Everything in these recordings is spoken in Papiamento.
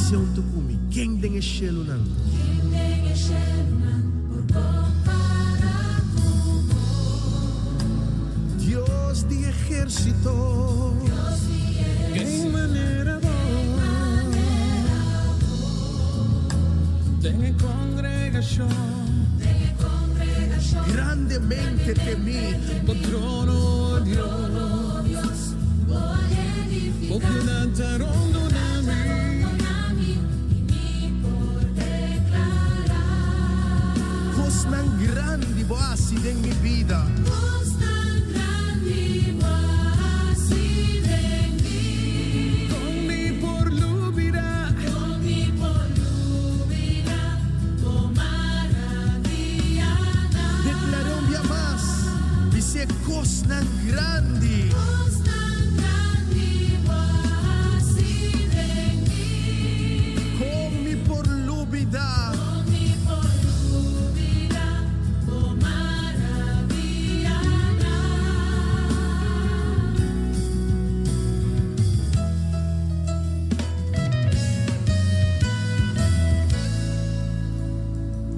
Bis'é huntu ku mi, Ken den e shelunan. Ken den e shelunan por kompará ku bo? Dios di ehérsito. Dios di ehérsito. Ken manera bo. Manera bo. Den e kongregashon. Den e kongregashon. Grandemente temí. Bo trono, o Dios. Trono, o Dios, bo a edifiká. Bo piudat ta rondoná mi. Rondoná mi, i mi por deklará. Kosnan grandi bo a hasi den mi bida. Kosnan grandi bo a hasi den mi. Kon mi por lubidá. Kon mi por lubidá bo maravianan. Deklar'é un bia mas, bis'é kosnan grandi. Kosnan grandi bo a hasi den mi. Kon mi por lubidá. Kon mi por lubidá bo maravianan.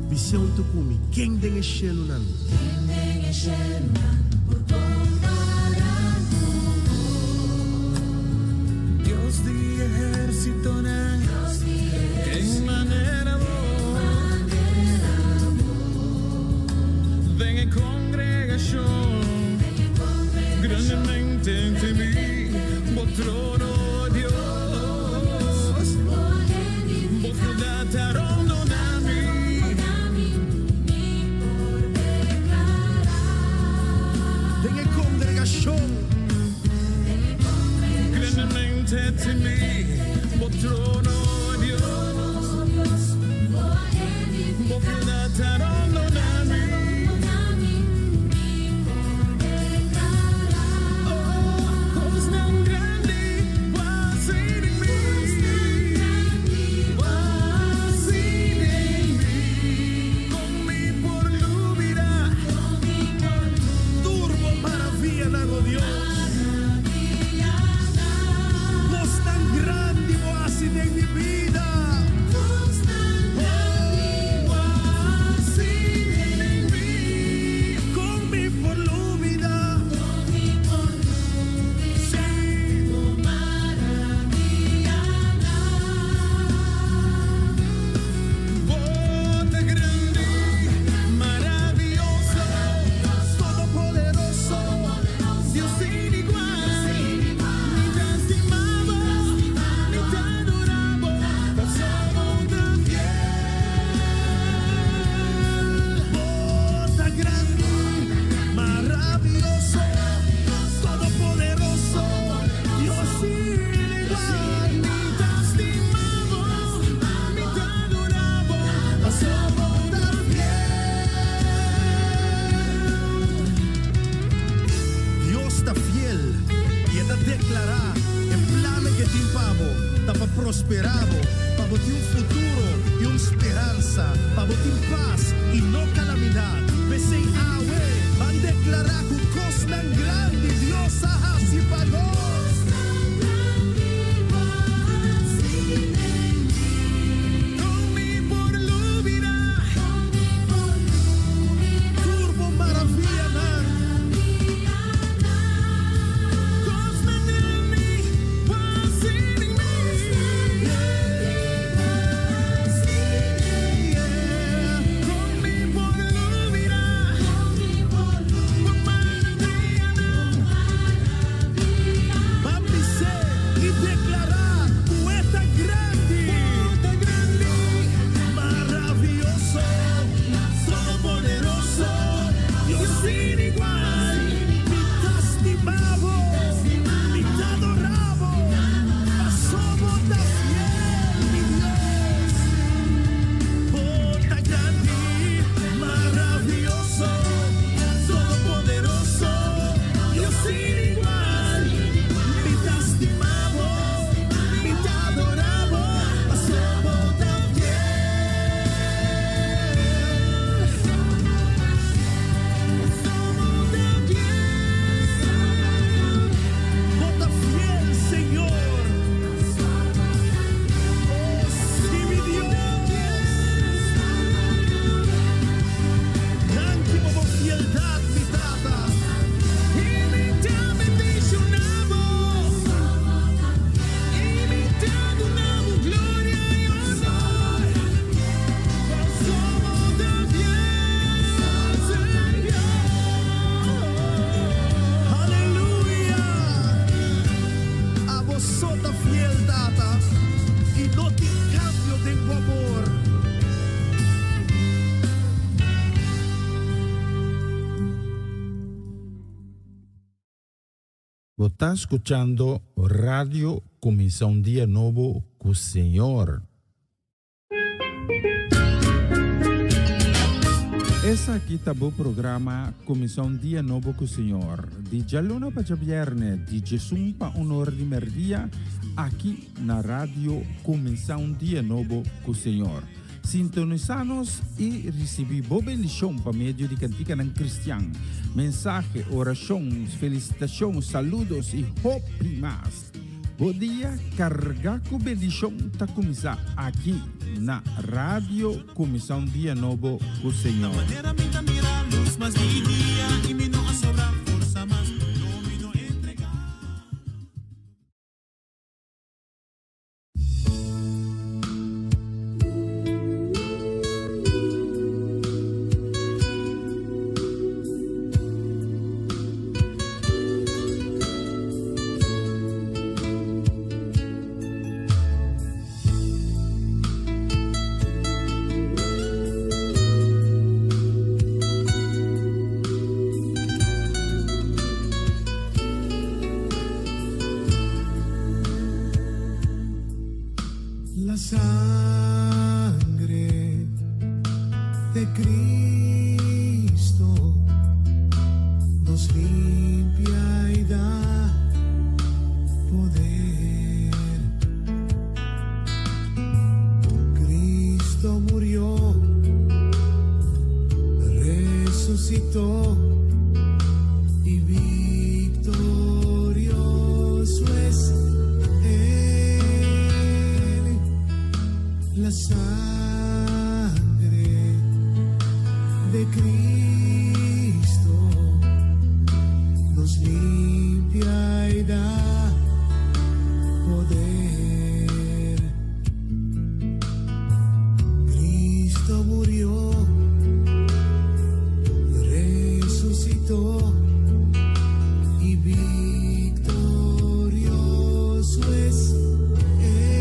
Bis'é huntu ku mi, Ken den e shelunan. Ken den e shelunan por kompará ku bo? Dios di ehérsitonan. Dios di Ken ehérsitonan. manera bo. Manera bo. Den e kongregashon. Den e kongregashon. Grandemente temí. Bo trono, o Dios. Bo a Bo edifiká. piudat ta rondoná mi. Rondoná mi, mi por deklará. Den e kongregashon. Den e kongregashon. Grandemente temí. Bo trono, o Dios. O Dios, bo a Bo edifiká. piudat ta rondoná mi. Rondoná mi, mi por deklará. Oh, kosnan grandi bo a hasi den mi. Kosnan grandi Bo a hasi den mi. Kon mi por lubidá. Kon mi por Tur bo maravianan, o Dios. Maravianan. Kosnan grandi bo a hasi den mi bida. Kosnan grandi Bo a hasi den mi. Kon mi por lubidá. Kon mi por lubidá. Bo maravianan. Bo ta grandi, maravioso, Todopoderoso. Dios sin igual. Mi ta stima bo, mi ta adorá bo, pasobra bo ta fiel. Bo ta grandi, maravioso, todopoderoso, Dios sin igual. Mi ta stima bo, mi ta adorá bo, pasobra bo ta fiel. Dios ta fiel i e ta deklará e plannan ku e tin pa bo, ta pa prosperá bo, pa bo tin un futuro i un speransa, pa bo tin pas i no kalamidat. P'esei awe, ban deklará ku kosnan grandi Dios a hasi pa nos. Kosnan grandi bo a hasi den mi. Kon mi por lubidá. Kon mi por lubidá. Tur bo maravianan. Maravianan. Kosnan grandi bo a hasi den mi. Grandi bo a hasi den mi. Kon mi por lubidá. Kon mi por Bo maravianan. Bo ta skuchando Radio Kuminsá un Dia Nobo ku Señor. Esaki ta bo programa Kuminsá un Dia Nobo ku Señor, di djaluna pa djabièrnè, di djesun pa un or di mèrdia, aki na Radio Kuminsá un Dia Nobo ku Señor. Sintonisá nos i risibí bo bendishon pa medio di kantikanan kristian, mensahe, orashon, felisitashon, saludos i hopi mas. Bo dia kargá ku bendishon ta kuminsá aki na Radio Kuminsá un Dia Nobo ku Señor. La sangre de Cristo nos limpia y da poder. Cristo murió, resucitó y victorioso es Él. La sangre de Cristo nos limpia y da poder. Cristo murió, resucitó y victorioso es Él.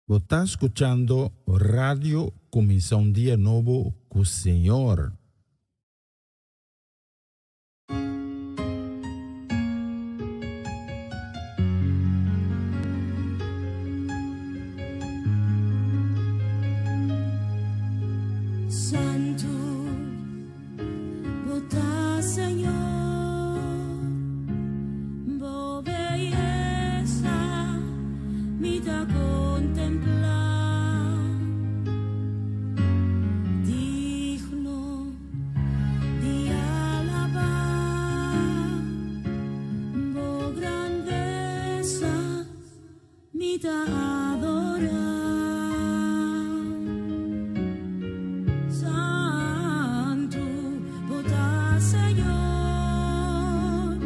Bo ta skuchando Radio Kuminsá un Dia Nobo ku Señor. Santu, bo ta Señor, bo beyesa mi ta kontemplá. Digno di alabá, bo grandesa mi ta adorá. Santu, bo ta Señor,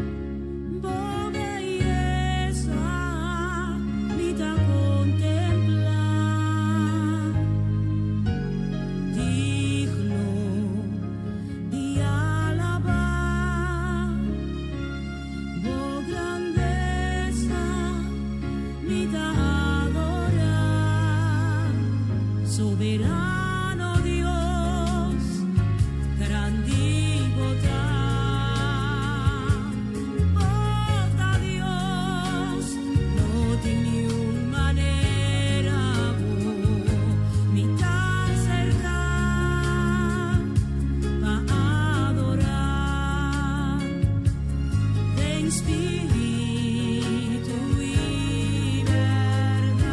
bo beyesa mi ta kontemplá. Digno di alabá, bo grandesa mi ta adorá. Soberano Dios, grandi bo ta. Bo ta Dios, no tin niun manera bo, mi ta aserká pa adorá. Den spiritu i berdat.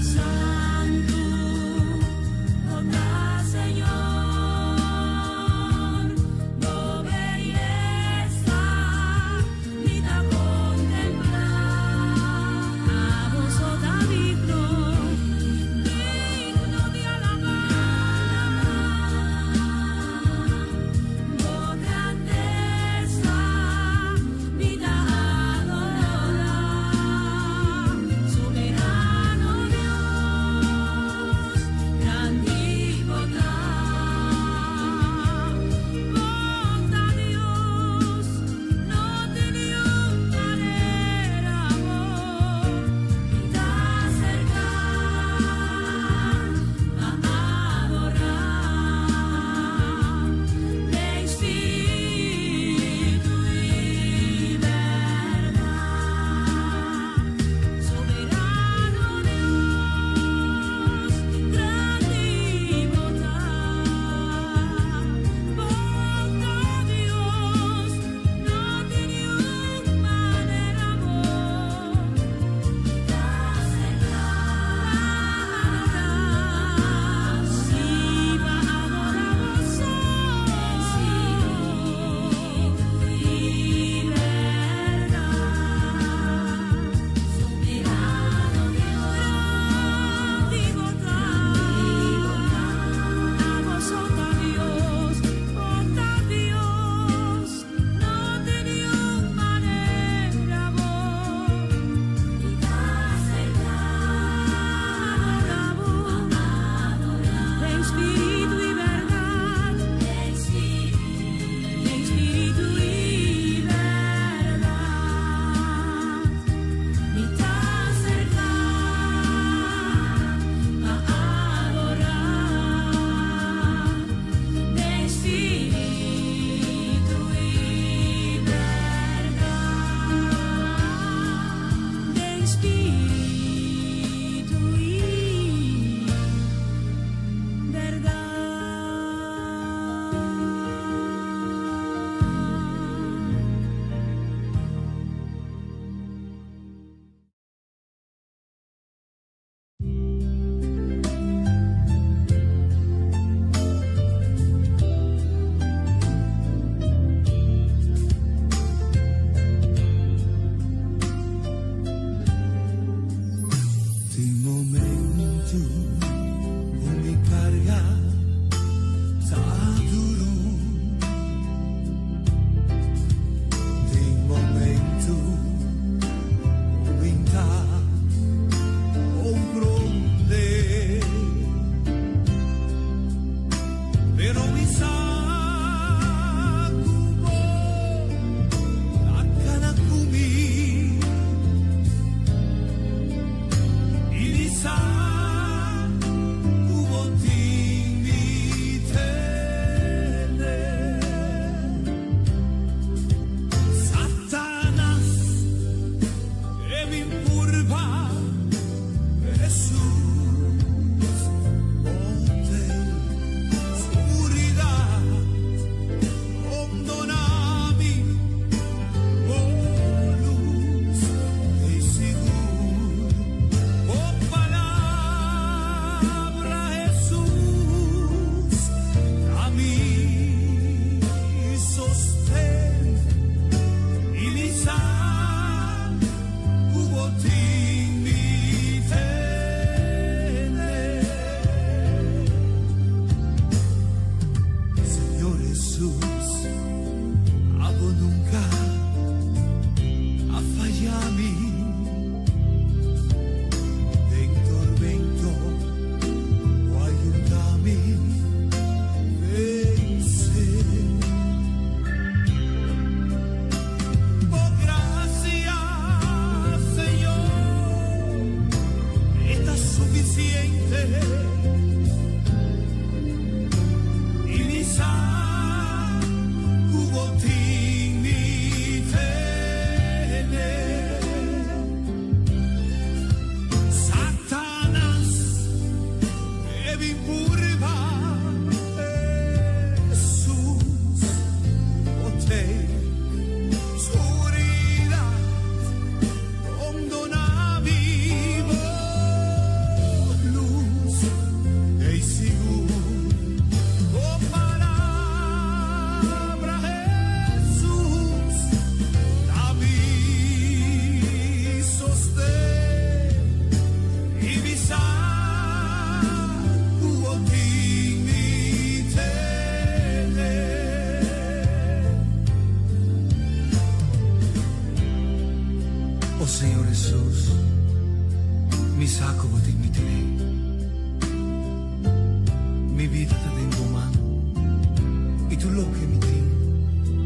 Santu, bo ta Señor, bo beyesa mi ta kontemplá. Abo so ta digno, digno di alabá. Bo grandesa Hesus, mi sa ku bo tin mi tene. Mi bida ta den bo man, i tur loke mi tin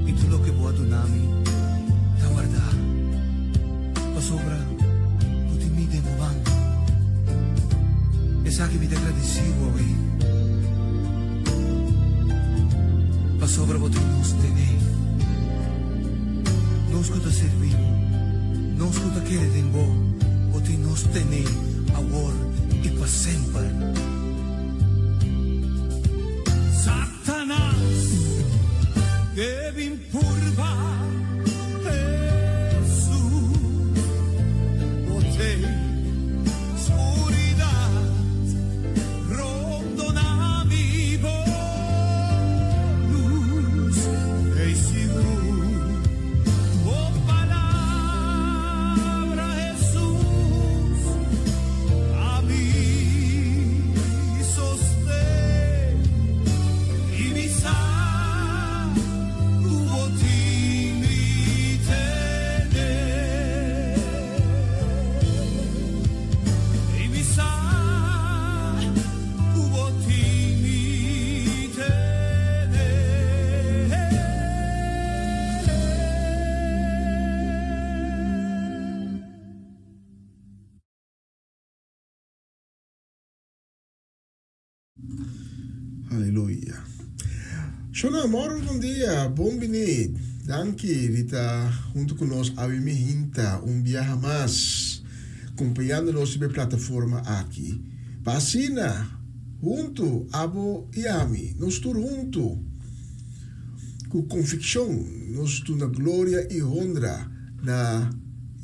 i tur loke bo a duna mi ta wardá, pasobra bo tin mi den bo man. Esaki mi ta gradisí bo awe, pasobra bo tin nos tene. Nos ku ta sirbi bo, nos ku ta kere den bo, bo tin nos tene awor i pa semper. Satanas ke bin purba Hesus, bo tin skuridat rondona mi bo lus ei sigur bo palabra Hesus a mi sosten i mi sa ku bo tin mi tene. I mi sa ku bo tin mi tene. Aleluya. Shona, moro bon dia, bon bini. Danki di ta hunto ku nos awe mi hinta un biaha mas, kompañando nos riba e plataforma aki. Pa asina, huntu, abo i ami, nos tur huntu, ku konvikshon nos duna gloria i honra na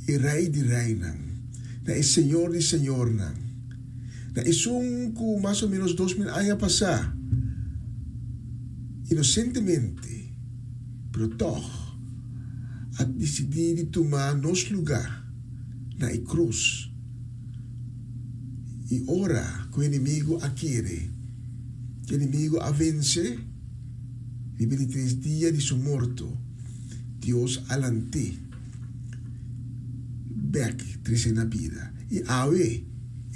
e Rei di reinan, na e Señor di señornan. Na esun ku mas o ménos 2000 aña pasá, inosentemente, pero tòg, a disidí di tuma nos lugá na e krus. I ora ku enemigu a kere ku enemigu a vense, riba di tres dia di su morto, Dios a lant'é bèk trese na bida. I awe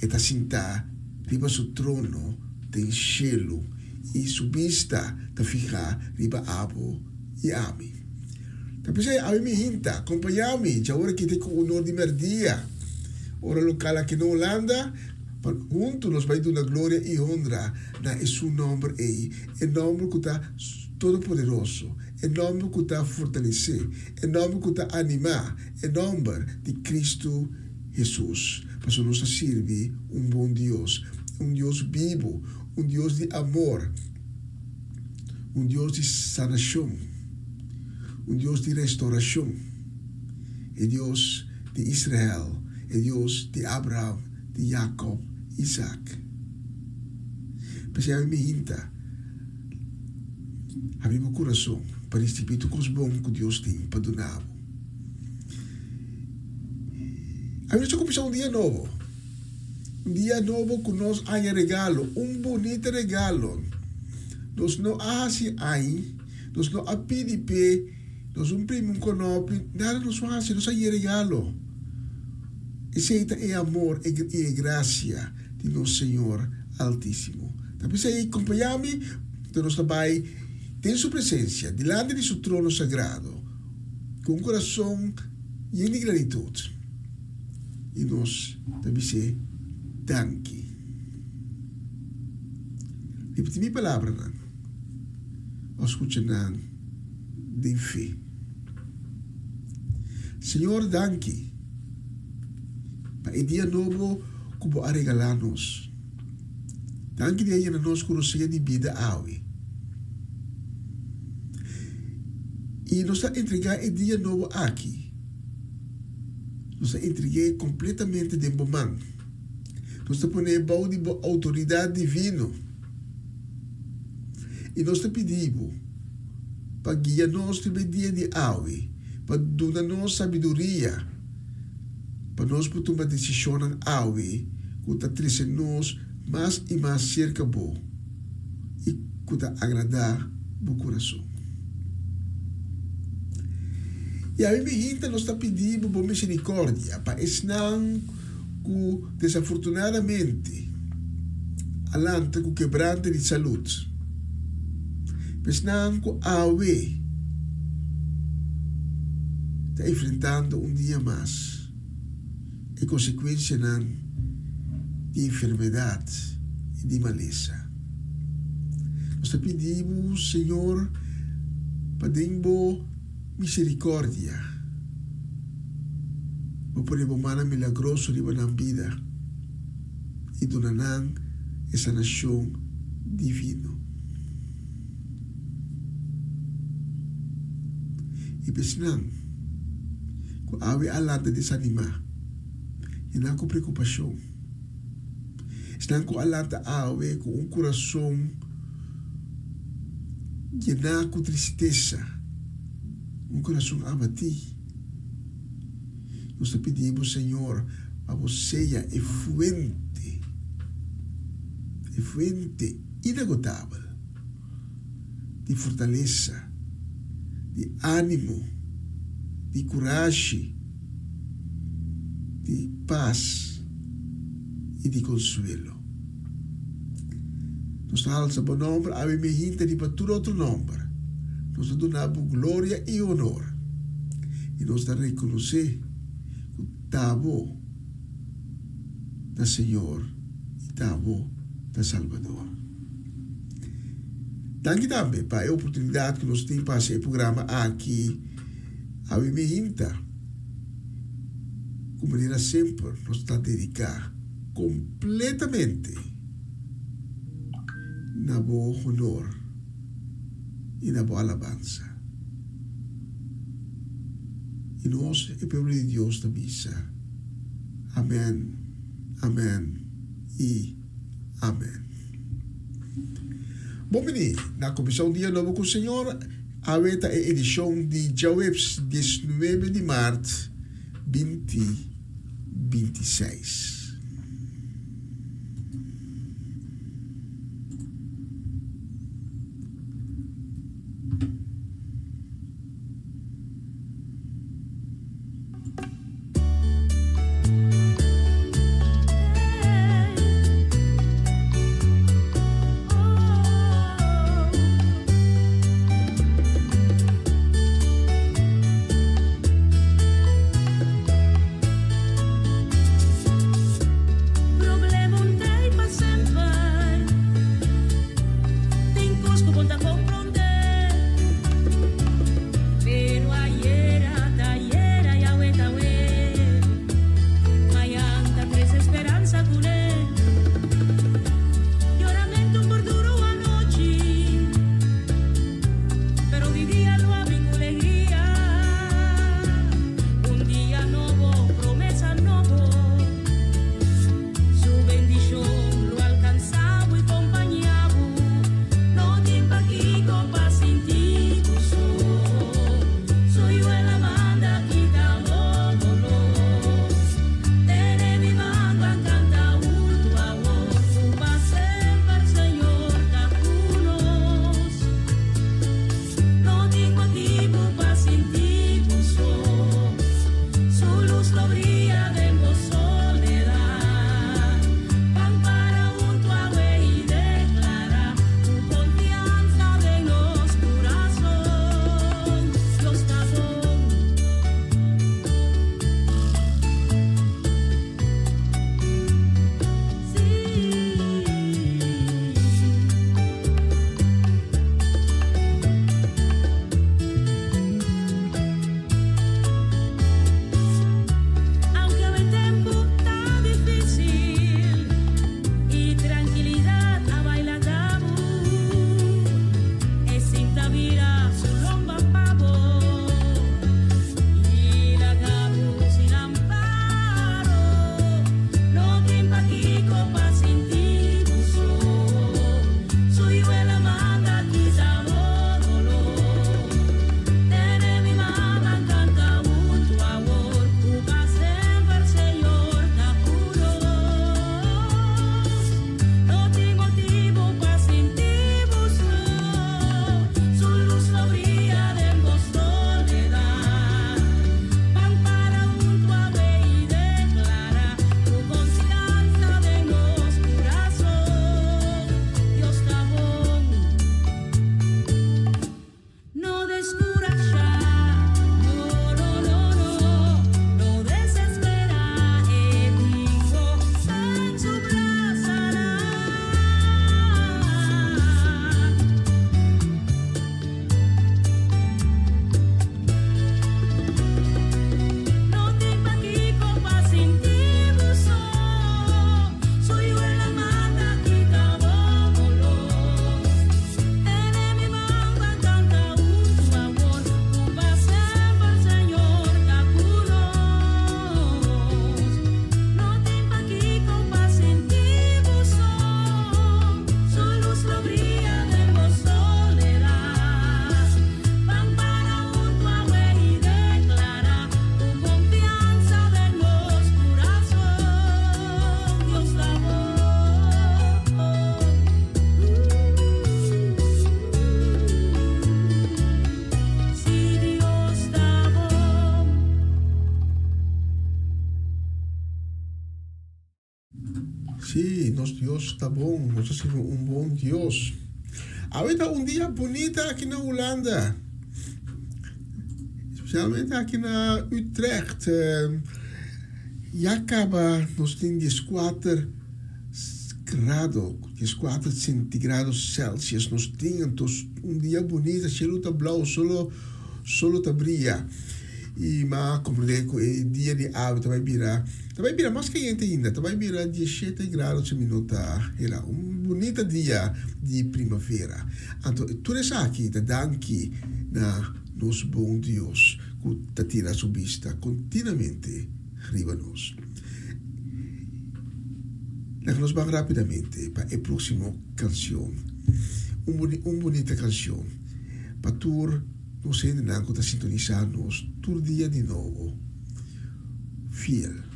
e ta sintá riba su trono den shelu i su bista ta fihá riba abo i ami. Ta p'esei awe mi hinta, kompañá mi djaora ki te ku unor di mèrdia, ora lokal aki na Hulanda, pa huntu nos bai duna gloria i honra na esun nòmber ei, e nòmber ku ta todopoderoso, e nòmber ku ta fortalesé, e nòmber ku ta animá, e nòmber di Kristu Hesus, pasobra nos ta sirbi un bon Dios, un Dios bibu, un Dios di amor, un Dios di sanashon, un Dios di restaurashon, e Dios di Israel, e Dios di Abraham, di Jacob, Isaac. P'esei ami mi hinta habri bo kurason pa risibí tur kos bon ku Dios tin pa duna bo. Ami nos ta kuminsá un dia nobo. Un dia nobo ku nos haña regalo, un bunita regalo. Nos no a hasi ai, nos no a pidi p'e, nos un primi un konopi, nada nos no a hasi, nos a haña regalo. Esei ta e amor i e grasia di nos Señor Altísimo. Ta p'esei, kompañá mi, ku nos ta bai den Su presensia, dilanti di Su trono sagrado. Ku un kurason yen di gratitut i nos ta bis'é danki. Ripití mi palabranan òf skucha nan den fe. Señor, danki pa e dia nobo ku bo a regalá nos. Danki di a yena nos ku rosea di bida awe. I nos ta entregá e dia nobo aki. Nos ta entreg'é kompletamente den bo man. Nos ta pon'é bou di bo outoridat divino. I nos ta pidi bo pa guia nos riba e dia di awe, pa duna nos sabiduria pa nos por tuma desishonnan awe ku ta trese nos mas i mas serka bo i ku ta agradá bo kurason. I awe mihinta nos ta pidi bo bo misericordia pa esnan cu desafortunadamente a lanta cu kebrante di salud, pa esnan cu awe ta enfrentando un dia mas e consecuencianan di enfermedad i di malesa. Nos ta pidi bo, Señor, pa den bo misericordia bo pone bo mannan milagroso riba nan bida i duna nan e sanacion divino. I pa esnan ku awe a lanta desanimá, yená ku preokupashon, esnan ku a lanta awe ku un kurason yená ku tristesa, un kurason abatí, nos ta pidi bo, Señor, pa bo sea e fuente, e fuente inagotabel di fortalesa, di ánimo, di kurashi, di pas i di konsuelo. Nos ta halsa bo nòmber awe mehinta riba tur otro nòmber. Nos ta duna bo gloria i honor i nos ta rekonosé ku ta bo ta Señor i ta bo ta Salbador. Danki tambe pa e oportunidat ku nos tin pa hasi e programa aki awe mehinta. Ku manera semper nos ta dediká kompletamente na bo honor i na bo alabansa. I nos, e pueblo di Dios, ta bisa, Amen, amen i amen. Bon bini na Kuminsá un Dia Nobo ku Señor. Awe ta e edishon di djaweps diesnuebe di mart binti 26. Sí, nos Dios ta bon, nos ta sirbi un bon Dios. Awe ta un dia bunita aki na Hulanda. Especialmente aki na Utrecht. Ya caba nos tin dieskuater grado, dieskuater centigrado Celsius nos tin. Anto un dia bunita, cielo ta blauw, solo, solo ta bria. I m'a comprende cu e dia di awe ta bay bira, ta bay bira mas cayente ainda, ta bay bira dieshete grado si mi no ta hera. Un bunita dia di primavera. Anto tur esaki ta danki na nos bon Dios cu ta tira su bista continuamente riba nos. Laga nos ban rapidamente pa e proximo cancion. Un un bunita cancion pa tur nos hendenan cu ta sintonisa nos tur dia di nobo fiel.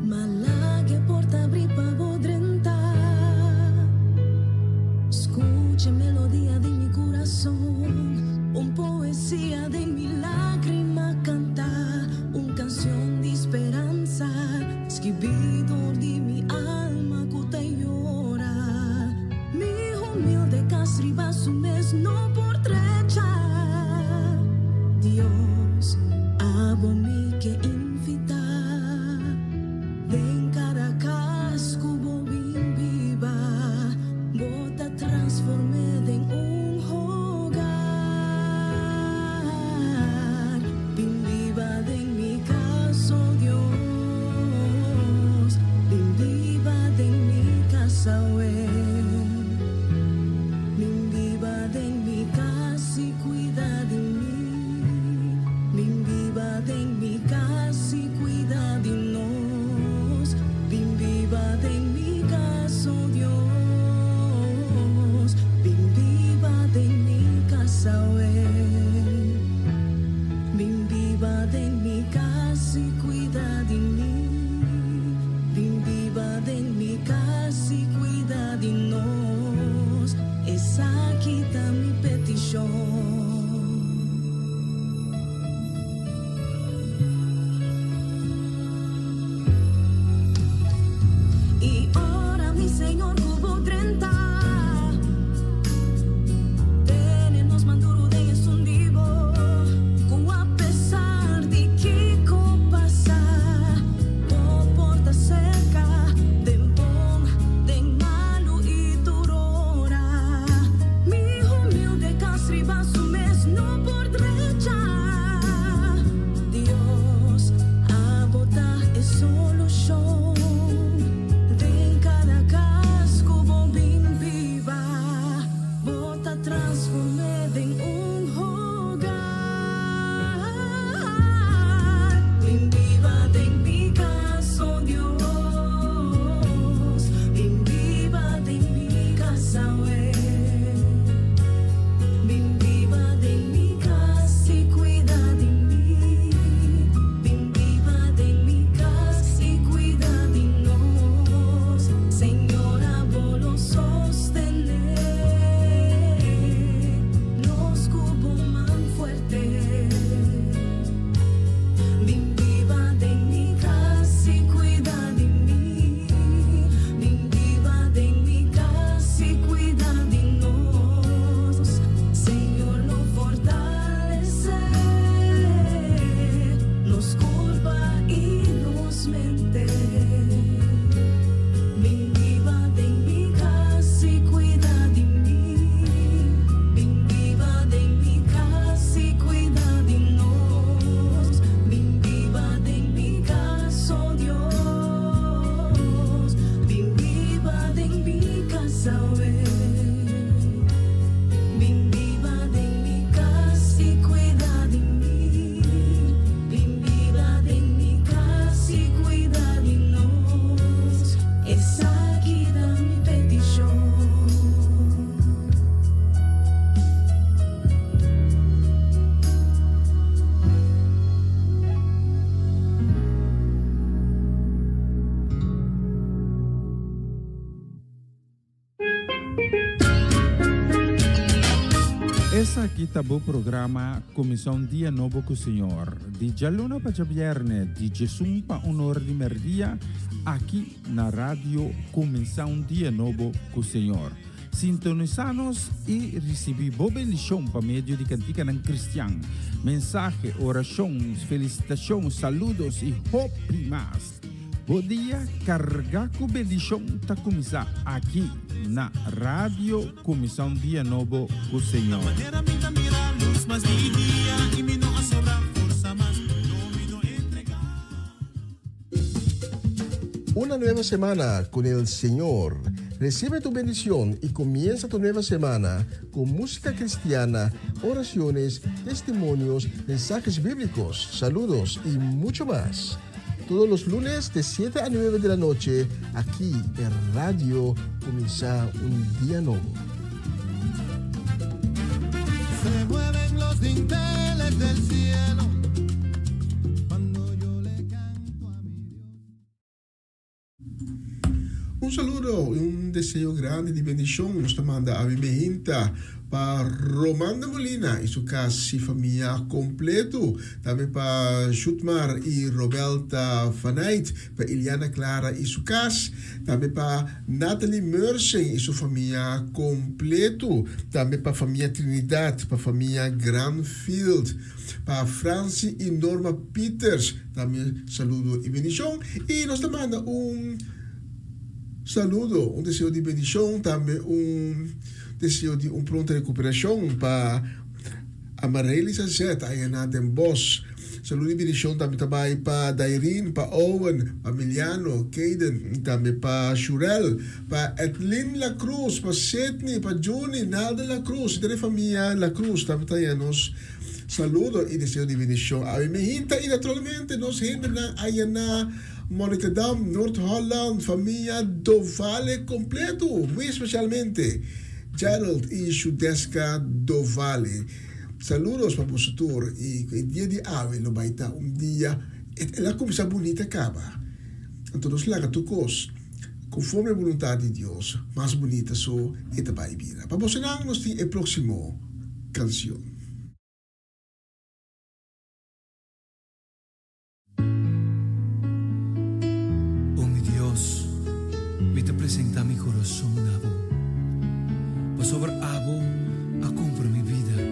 Malake porta abri pa bo drenta. Scucha melodia di mi curason, un poesia den mi lagrima canta, un cancion di speransa skibi dor di mi alma cu ta yora. Mi humilde cas riba su mes no por trecha. Dios, abo mi ke invita. Den cada cas cu bo bin biba, bo ta transform'é den un hogar. Bin biba den mi cas, oh Dios, bin biba den mi cas awe. Bin biba den mi cas y cuida di mi. Bin biba den mi cas y cuida di nos. Bin biba den mi cas, oh Dios, bin biba den mi cas awe. Bin biba den mi cas y cuida di mi. Bin biba den mi cas y cuida di nos. Esaki ta mi peticion. Y ora mi Señor cu bo drenta, tene nos man duro den esun di bo, cu a pesar di kico pasa, bo por ta cerca, den bon, den malo y tur ora. Mi humilde cas riba su mes no por drecha. Dios, abo ta e solucion. Den cada cas cu bo bin biba, bo ta transform'é den un hogar. Bin biba den mi cas, oh Dios, bin biba den mi cas awe. Bin biba den mi cas y cuida di mi. Bin biba den mi cas y cuida di nos. Señor, abo lo sostene. Nos curason. Esaki ta bo programa Kuminsá un Dia Nobo ku Señor, di djaluna pa djabièrnè, di djesun pa un or di mèrdia, aki na Radio Kuminsá un Dia Nobo ku Señor. Sintonisá nos i risibí bo bendishon pa medio di kantikanan kristian, mensahe, orashon, felisitashon, saludos i hopi mas. Bo dia kargá ku bendishon ta kuminsá aki na Radio Kuminsá un Dia Nobo ku Señor. Una nueva semana con el Señor. Recibe tu bendición y comienza tu nueva semana con música cristiana, oraciones, testimonios, mensajes bíblicos, saludos y mucho más. Todos los lunes de 7 a 9 de la noche, aquí en Radio Comienza un Día Nuevo. Se mueven los dinteles del cielo cuando yo le canto a mi Dios. Un saludo y un deseo grandi di bendicion nos ta manda Abi Mehinta pa Romanda Molina y su cas y famia completo, tambe pa Shutmar y Robelta Fanait, pa Iliana Clara y su cas, tambe pa Natalie Mersen y su famia completo, tambe pa famia Trinidad, pa famia Granfield, pa Franci y Norma Pieters, tambe saludo y bendicion. Y nos ta manda un saludo, un deseo di bendicion, tambe un deseo di un pronto recuperacion pa Amarelys Azet aya na Den Bosch. Saludo y bendicion tambe ta bay pa Dairin, pa Owen, pa Miliano, Kayden, y tambe pa Shurel, pa Edlin La Cruz, pa Sidney, pa Juni, Nalda La Cruz, y tur e famia La Cruz tambe ta haya nos saludo y deseo di bendicion. Awe mi hinta y naturalmente nos hendenan aya na Monnikendam, Noord Holland, famia Dovale completo, muy especialmente Gerald y Shudeska Dovale. Saludos pa boso tur y cu e dia di awe lo bay ta un dia, el a cuminsa bunita caba, anto nos laga tur cos conforme e boluntad di Dios, mas bunita so e ta bay bira. Pa bosonan nos tin e proximo cancion. O mi Dios, mi ta presentá mi kurason na bo, pasobra abo a kumpra mi bida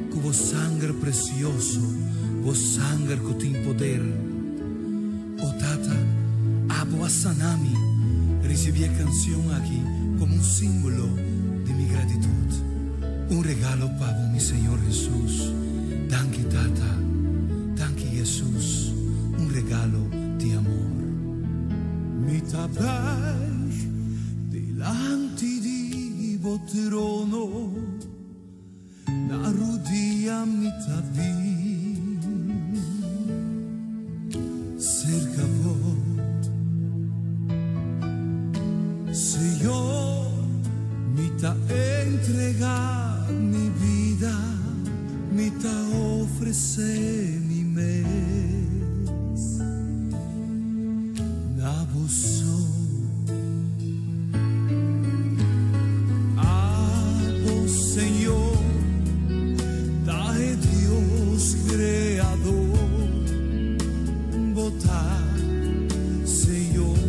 ku bo sanger presioso, bo sanger ku tin poder. O Tata, abo a sana mi. Risibí e kansion aki komo un símbolo di mi gratitut. Un regalo pa bo, mi Señor Hesus. Danki Tata, danki Hesus, un regalo di amor. Mi ta buig dilanti di bo trono, na rudia mi ta bin serka bo. Señor, mi ta entrega mi bida, mi ta ofresé mi mes na bo so. Abo, Señor, ta e Dios Creador, bo ta Señor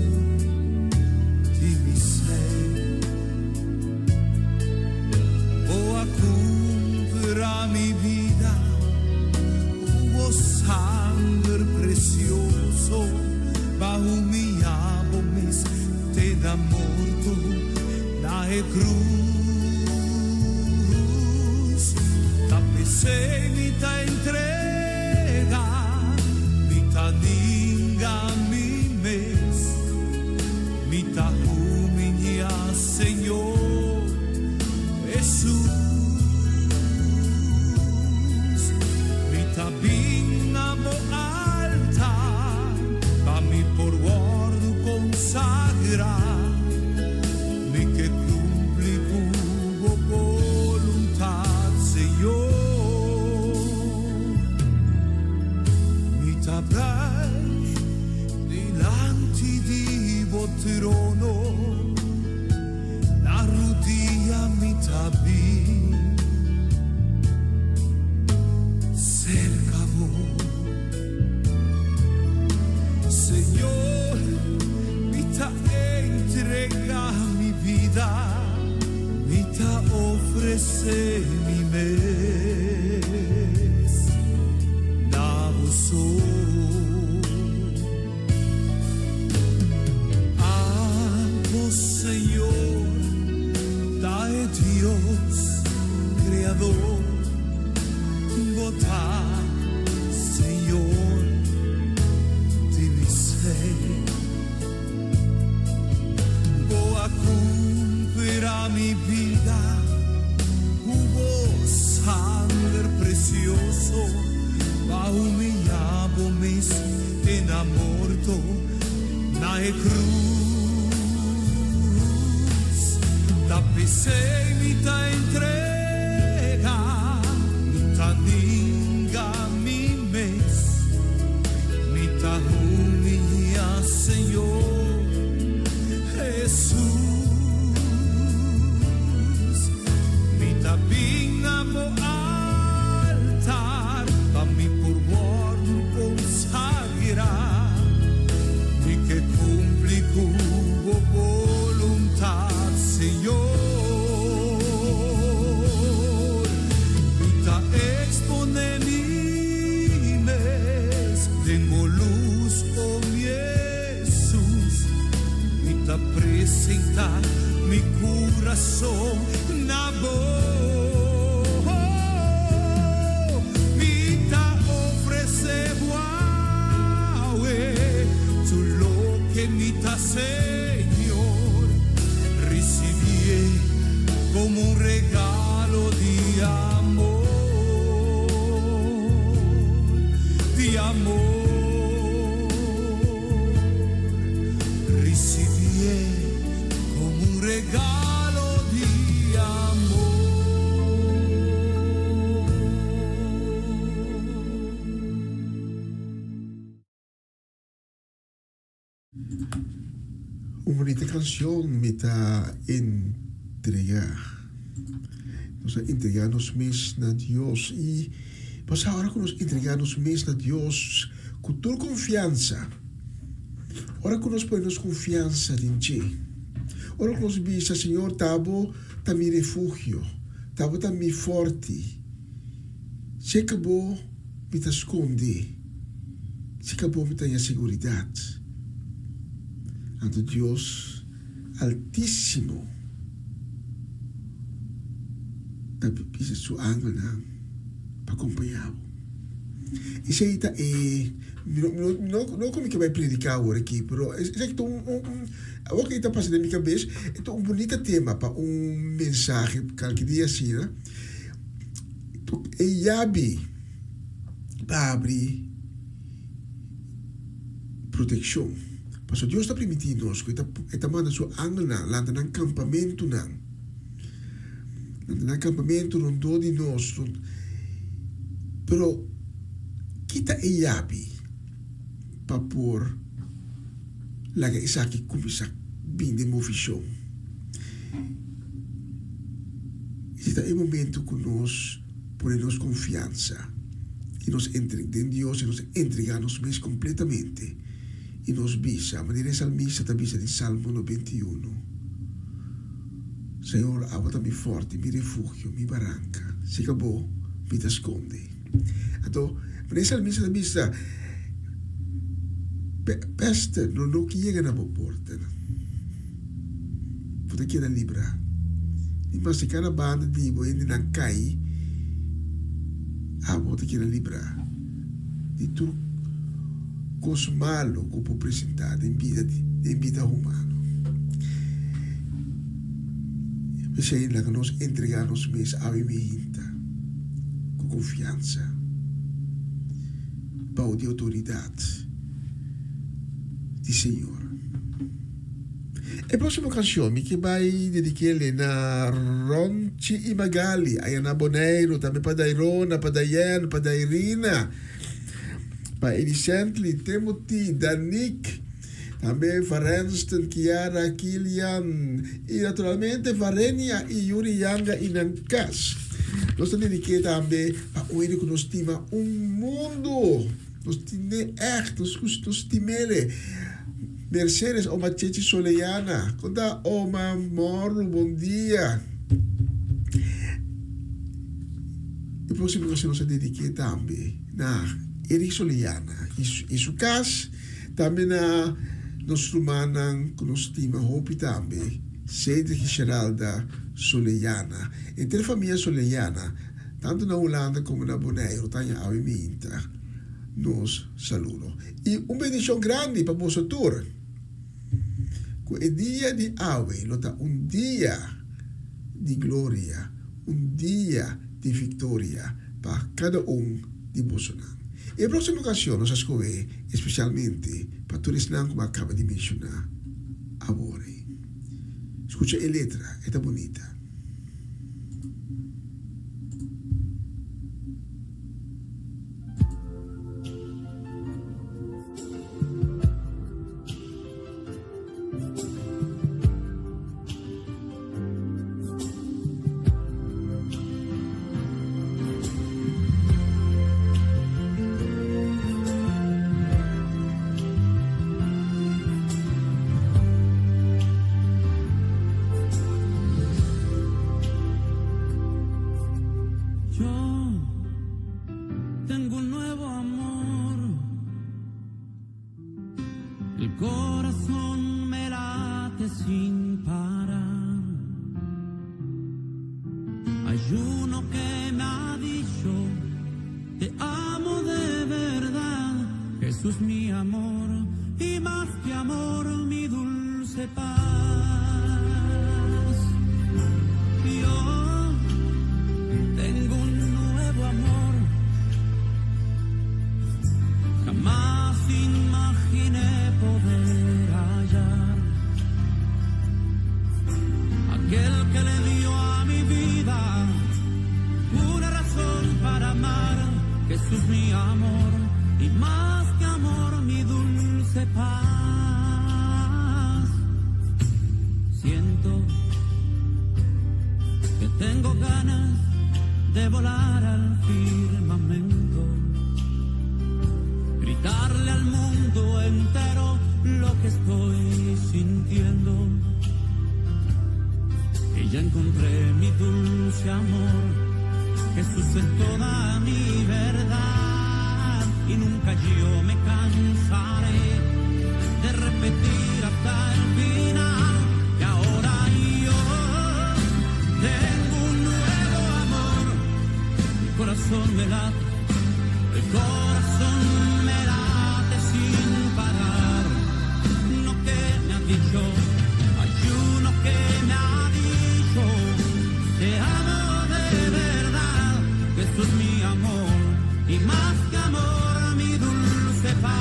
di mi ser. Bo a cumpra mi bida cu bo sanger precioso, b'a humiya bo mes te na morto na e cruz. Ta p'esey mi ta entrega, mi ta ninga mi mes, mi ta humiya Señor Hesus. Mi ta bin na bo altar, pa mi por wordo consagra, mi ke cumpli cu bo boluntad, Señor. Mi ta buig dilanti di bo trono, na rudia mi ta bin. mes na bo so. Abo, Señor, ta e Dios Creador, bo ta, Señor, di mi ser. Bo a cumpra mi bida cu bo sanger precioso, b'a humiya bo mes te na morto na e cruz. Ta p'esey mi ta entrega, mi ta ninga mi mes, mi ta humiya Señor Jesús. Mi ta bin na bo altar pa mi por wordo consagra. Mi ke cumpli cu bo boluntad, Señor. Mi ta expone mi mes den bo luz, oh mi Jesús. Mi ta presenta mi curason na bo. Mi ta ofrece bo awe tur loke mi ta, Señor. Recibié como un regalo di amor, di amor. Recibié como un regalo di amor. Un bunita cancion mi ta entrega. Nos a entrega nos mes na Dios y pasa ora cu nos entrega nos mes na Dios cu tur confiansa, ora cu nos pone nos confiansa den dje, ora cu nos bisa Señor ta bo ta mi refugio, ta bo ta mi forti, Seka bo mi ta skonde, seka bo mi ta haña seguridat. Anto Dios Altísimo ta bisa su angelnan pa kompañá bo. Esei ta e, mi no, mi no, no ku mi ke bai prediká awor aki, pero esaki ta un, un, un, awor ku e ta pasa den mi kabes, e ta un bunita tema pa un mensahe kalke dia asina. E yabi pa abri protekshon. Pasobra Dios ta primintí nos ku E ta manda Su angelnan lanta nan kampamentunan, lanta nan kampamentu rondó di nos. Pero ki ta e yabi pa por laga esaki kuminsá bin den movishon? Esei ta e momento ku nos pone nos konfiansa i nos entre den Dios i nos entregá nos mes kompletamente i nos bisa, manera e salmista ta bisa den Salmo 91, Señor, abo ta mi fòrti, mi refugio, mi baranka, serka bo mi ta skonde. Anto, manera e salmista ta bisa, Pèste lo no ke yega na bo portanan. Bo ta keda librá. I maske kada banda di bo hendenan kai, abo ta keda librá di tur kos malu ku por presentá den bida den bida humano. P'esei laga nos entregá nos mes awe mihinta ku konfiansa bou di outoridat di Señor. E próximo canción mi ke bai dedik'ele na Ronchi y Magali aya na Boneiru, tambe pa Dairona, pa Diane, pa Dairina, pa Edicently, Timothy, Danique, tambe Varenston, Kiara, Kilian y naturalmente Varenia y Yuri Yanga y nan kas. Nos ta dedik'e tambe pa un hende ku nos stima un mundu. Nos tine ègt, nos gusta, nos stim'ele. Mercedes, oma Chechi Soleana, kon ta oma Morro, bon dia. E próksimo okashon nos a dedik'é tambe na Eric Soliana i su kas, tambe na nos rumannan ku nos stima hopi tambe, Cedric i Sheralda Soliana. Henter famia Soliana, tantu na Hulanda komo na Boneiru ta haña awe minta nos saludo. I un bendishon grandi pa boso tur! Ku e dia di awe lo ta un dia di gloria, un dia di viktoria pa kada un di bosonan. E próksimo okashon nos a skohé espesialmente pa tur esnan ku mi a kaba di menshoná awor ei. Skucha e letra, e ta bunita. Yo tengo un nuevo amor. El corazón me late sin parar. Hay uno que me ha dicho, te amo de verdad. Jesús mi amor y más que amor mi dulce paz. Yo tengo un nuevo amor. Jamás imaginé poder hallar aquel que le dio a mi vida una razón para amar. Jesús mi amor y más que amor mi dulce paz. Siento que tengo ganas de volar al firmamento, gritarle al mundo entero lo que estoy sintiendo. Que ya encontré mi dulce amor, Jesús es toda mi verdad y nunca yo me cansaré de repetir hasta el final que ahora yo tengo un nuevo amor. El corazón me late, el corazón me late sin parar. Uno que me ha dicho, hay uno que me ha dicho, te amo de verdad, Jesús mi amor y más que amor mi dulce paz.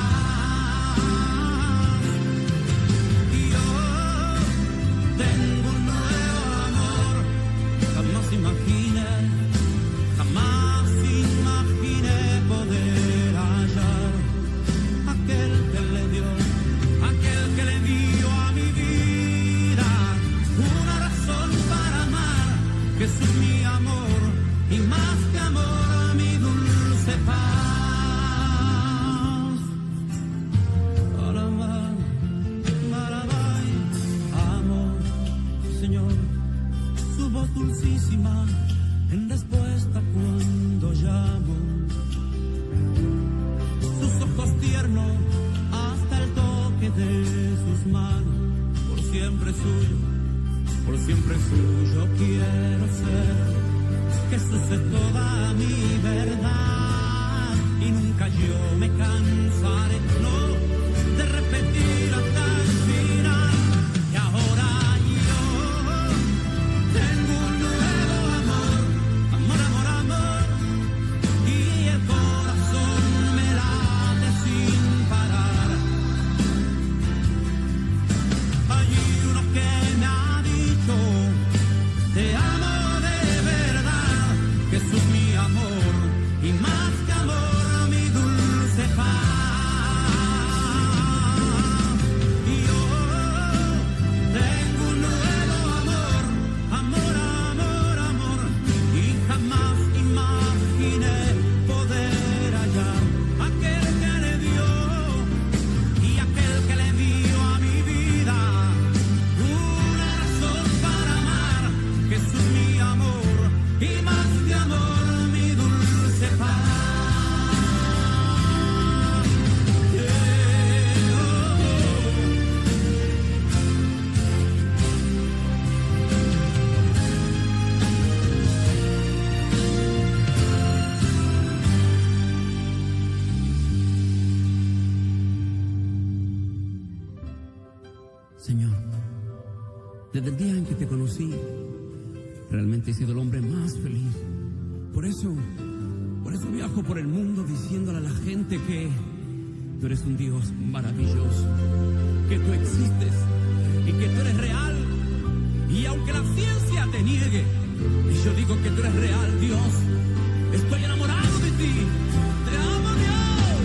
Yo tengo un nuevo amor, jamás imaginé, jamás imaginé poder hallar aquel que le dio, aquel que le dio a mi vida una razón para amar, Jesús mi amor y más que amor mi dulce paz. Alabá, alabá, amo, Señor, su voz dulcísima en respuesta cuando llamo. Sus ojos tiernos hasta el toque de sus manos, por siempre suyo, por siempre suyo quiero ser. Jesús es toda mi verdad y nunca yo me cansaré, no, de repetir hasta el final que ahora yo tengo un nuevo amor, amor, amor, amor, y el corazón me late sin parar. Hay uno que me ha dicho, te amo de verdad, Jesús mi amor y más que amor mi dulce paz. Yo tengo un nuevo amor, amor, amor, amor, y jamás imaginé poder hallar aquel que le dio y aquel que le dio a mi vida una razón para amar, Jesús mi amor y más que amor mi dulce. Desde el día en que te conocí, realmente he sido el hombre más feliz. Por eso, por eso viajo por el mundo diciéndole a la gente que tú eres un Dios maravilloso, que tú existes y que tú eres real. Y aunque la ciencia te niegue, yo digo que tú eres real, Dios. Estoy enamorado de ti. Te amo, Dios.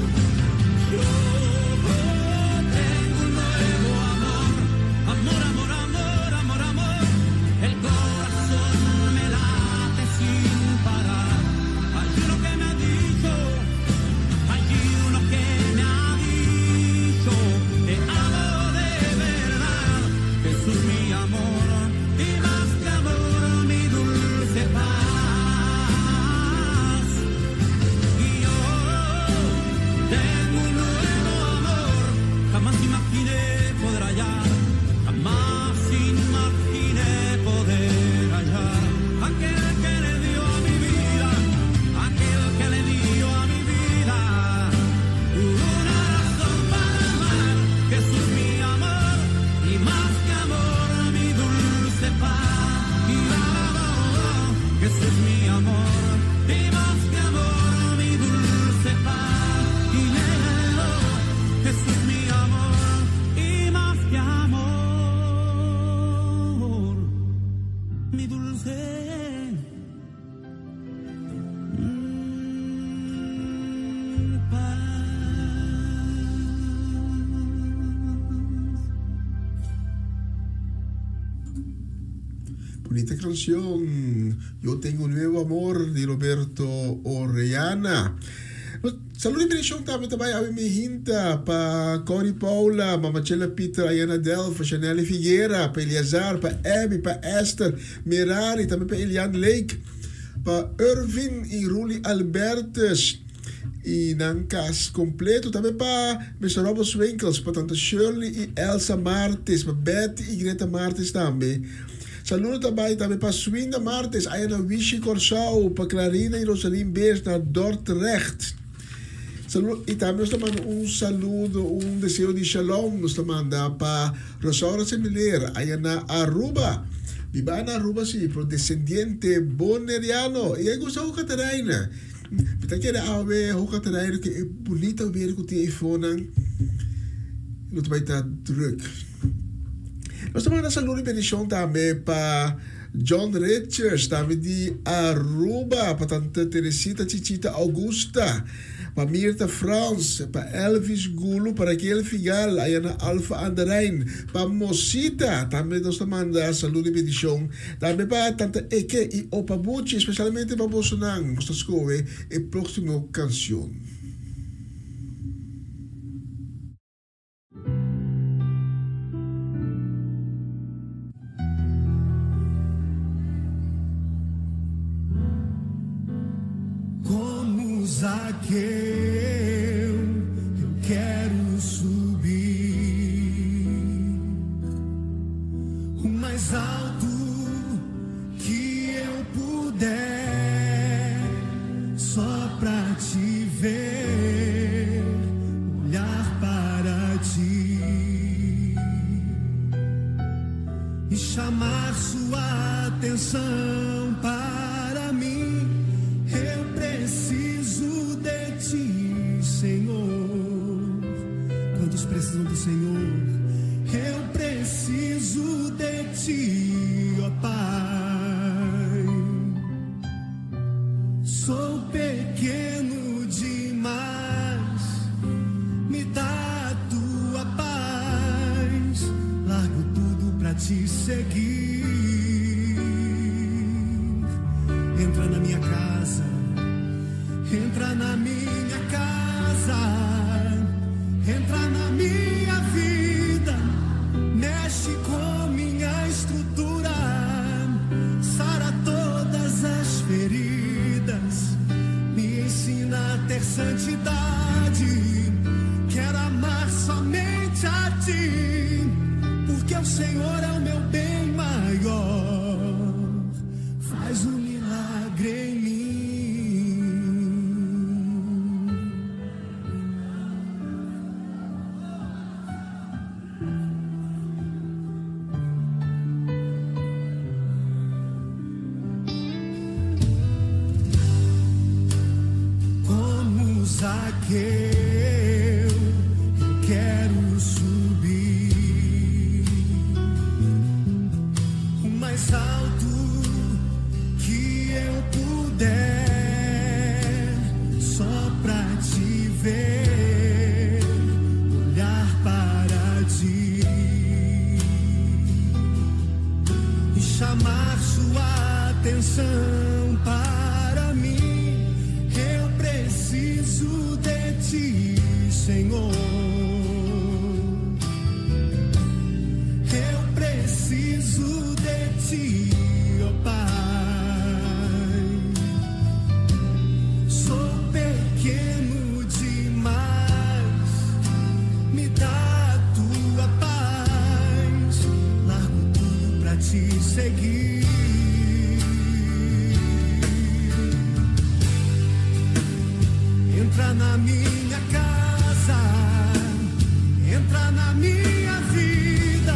Yo tengo un nuevo amor. Amor, amor, amor, amor, amor. El corazón me late sin parar. Hay uno que me ha dicho, hay uno que me ha dicho, te amo de verdad. Jesús mi amor y más que amor mi dulce paz. Y yo tengo un nuevo amor, jamás imaginé poder hallar, jamás imaginé poder hallar aquel que le dio a mi vida, aquel que le dio a mi vida una razón para amar. Jesús mi amor y más que amor mi dulce paz. Y oh, Jesús mi amor y más que amor mi dulce paz. Y oh, Jesús mi amor y más que amor mi dulce paz. Bunita cancion, Yo Tengo un Nuevo Amor, di Roberto Orellana. Saludo y bendicion tambe ta bay awe mi hinta pa Connie Paula, Mama Chela Peter, Ayana Delfa, Chanelle Figuera, pa Eleazar, pa Abby, pa Esther, Merari, tambe pa Elian Lake, pa Irvin y Ruli Albertus y nan cas completo, tambe pa Mister Robert Swinkels, pa Tanta Shirley y Elsa Martis, pa Betty y Greta Martis tambe. Saludo ta bay tambe pa Swinda Martes, aya na Wishi Corsou, pa Clarina y Rosalyn Beers na Dordrecht. Saludo y tambe nos ta manda un saludo, un deseo di shalom nos ta manda pa Rosaura Semiler, aya na Aruba. Biba na Aruba si, pero descendiente Boneriano. Y e gusta Hoka Terreine. Mi ta kere awe Hoka Terreine ku e bunita weer ku tin eifonan. Lo ta bay ta druk. Nos ta manda saludo y bendicion tambe pa John Richards, tambe di Aruba, pa tante Teresita Chichita Augusta, pa Mirta Frans, pa Elvis Gulu, pa Raquel Figal, aya na Alphen aan de Rijn, pa Mosita, tambe nos ta manda saludo y bendicion, tambe pa tante Eke y Opa Buchi, especialmente pa bosonan, nos ta scohe e proximo cancion. Como Zaqueu, eu quero subir o mais alto que eu puder, só pra te ver, olhar para ti e chamar sua atenção para mim. Eu preciso de ti, Senhor. Quantos precisam do Senhor? Eu preciso de ti, ó Pai. Sou pequeno demais, me dá a tua paz. Largo tudo pra te seguir. Entra na minha casa, entra na minha casa, entra na minha vida, mexe com minha estrutura, sara todas as feridas, me ensina a ter santidade. Quero amar somente a ti, porque o Senhor é o meu bem maior. Faz um milagre em mim. Zaqueu, eu quero subir o mais alto que eu puder, só pra te ver, olhar para ti e chamar sua atenção para mim. Eu preciso de ti, Senhor. Eu preciso de ti, ó Pai. Sou pequeno demais, me dá a tua paz. Largo tudo pra te seguir. Entra na minha casa, entra na minha vida,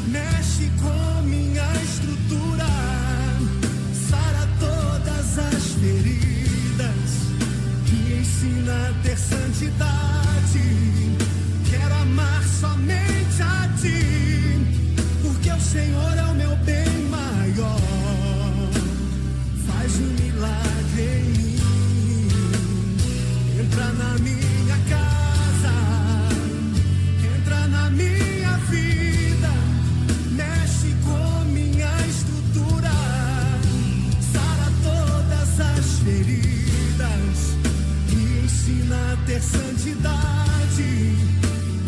mexe com minha estrutura, sara todas as feridas, me ensina a ter santidade. Quero amar somente a ti, porque o Senhor é o meu bem maior. Faz um milagre em mim. Entra na minha casa, entra na minha vida, mexe com minha estrutura, sara todas as feridas, me ensina a ter santidade.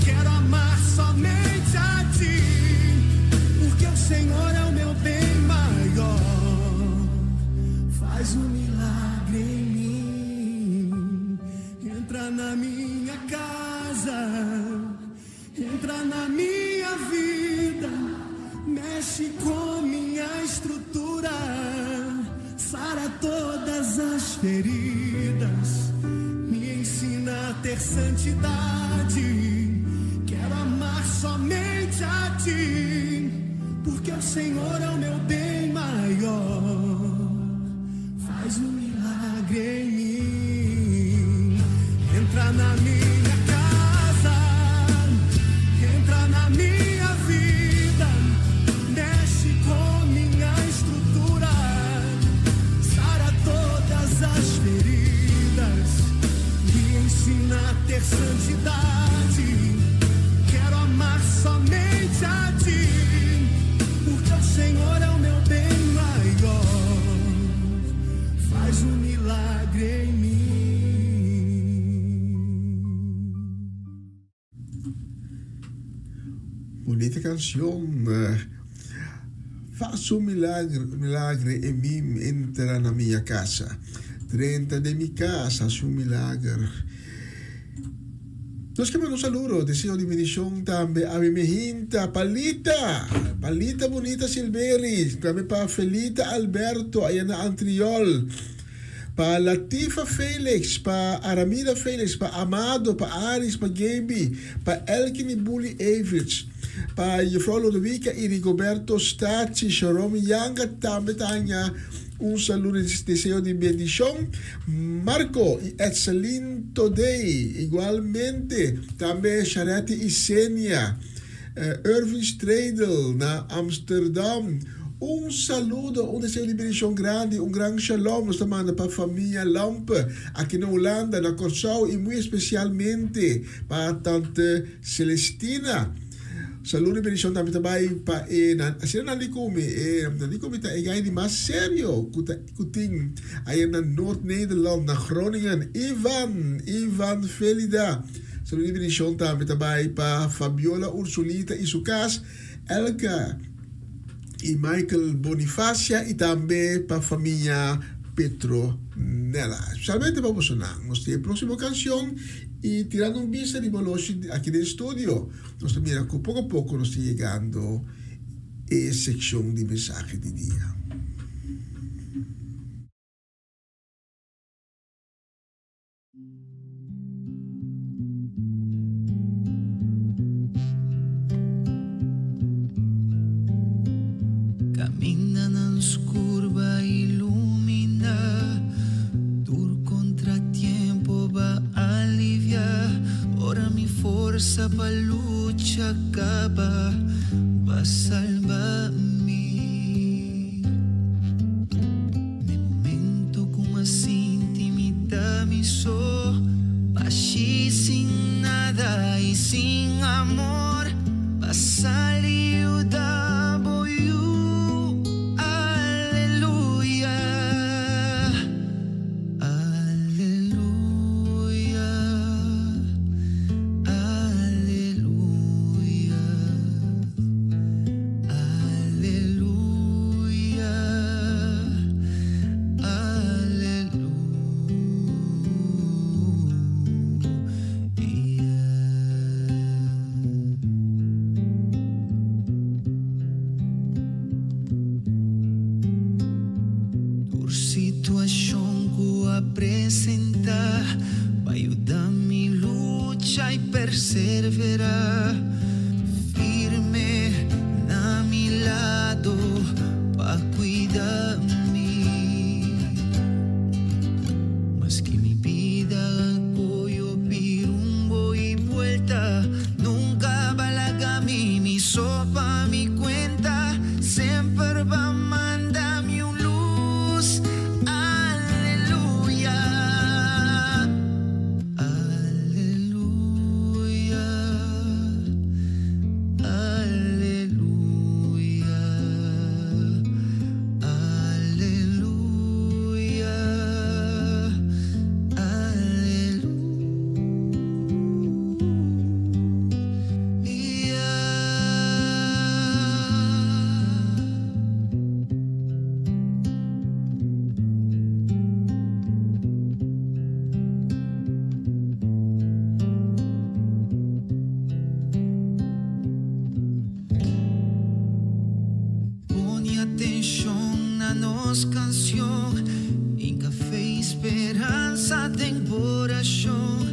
Quero amar somente a ti, porque o Senhor é o meu bem maior. Faz um milagre em mim. Entra na minha casa, entra na minha vida, mexe com minha estrutura, sara todas as feridas, me ensina a ter santidade. Quero amar somente a ti, porque o Senhor é o meu bem maior. Faz um milagre em mim. Entra na minha casa, entra na minha vida, mexe com minha estrutura, sara todas as feridas, me ensina a ter santidade. Quero amar somente a ti, porque o Senhor é o meu bem maior. Faz um milagre em mim. Bunita kansion. Faz un milagre, milagre en mi, entra na mi casa. Drenta den mi kas, hasi un milager. Nos ke manda un saludo, deseo di bendishon tambe a mi mihinta Palita, Palita Bunita Silveri, tambe pa Felita Alberto aya na Antriol, pa Latifa Felix, pa Aramida Felix, pa Amado, pa Aris, pa Gaby, pa Elkin y Bully Average, pa Juffrouw Lodowica y Rigoberto Stachi, Sharomi Yanga tambe ta haña un saludo y deseo di bendishon. Marco y Etselin Todey igualmente, tambe Sharetti y Senia, Irvin Stradel na Amsterdam. Un saludo, un deseo di bendishon grandi, un gran shalom nos ta manda pa famia Lampe aki na Hulanda, na Kòrsou y muy especialmente pa tante Celestina. Saludo y bendishon tambe ta bai pa e nan, asina nan di ku mi, e nan di ku mi ta e gai di mas serio ku ta ku tin aya na Noord Nederland, na Groningen, Ivan, Ivan Felida. Saludo y bendishon tambe ta bai pa Fabiola Ursulita y su kas, Elka y Michael Bonifacia y tambe pa famia Petronella. Especialmente pa bosonan. Nos tin e proximo cancion y tirando un bista riba oloshi aki den studio nos ta mira cu poco a poco nos ta yegando e seccion di mensahe di dia. Camindanan scur b'a ilumina, tur contratiempo b'a. Forsa pa lucha kaba pa salba mi. Na e momento ku m'a sinti mi ta mi so, bashí sin nada i sin amor, b'a sali yuda bo yu. Aleluya, aleluya, aleluya, aleluya, aleluya. Tur situashon ku a presentá, b'a yuda mi lucha i perseverá. Firme na mi lado pa kuida mi. Maske mi bida a kohe hopi rumbo i buelta, nunka b'a laga mi mi so pa mi kuenta. Semper b'a manda mi un lus. Aleluya, aleluya, aleluya, aleluya, aleluya. Pone atenshon na nos kanshon, Hinka fe i speransa den bo orashon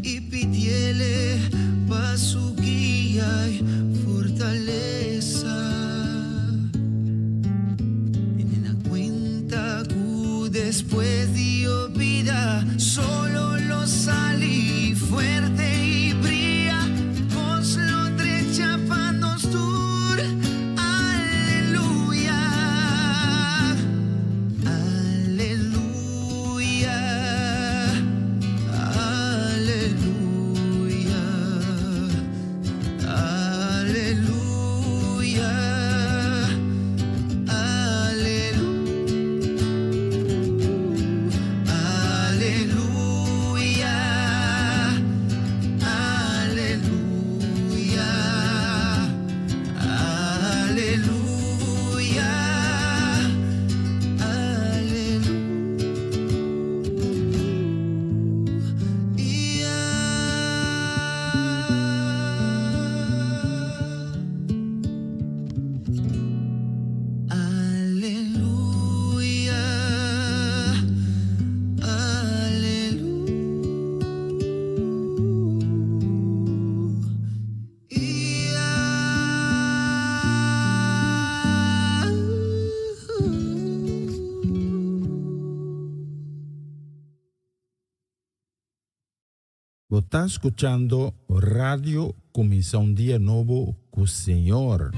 i pidiele pa su guia i fortalesa. Tene na kuenta ku despues di bo bida solo lo sali fuerte i bria, kos lo drecha pa nos tur. Aleluya, aleluya, aleluya, aleluya, aleluya, aleluya, aleluya, aleluya. Aleluya, aleluya. Bo ta skuchando Radio Kuminsá un Dia Nobo ku Señor.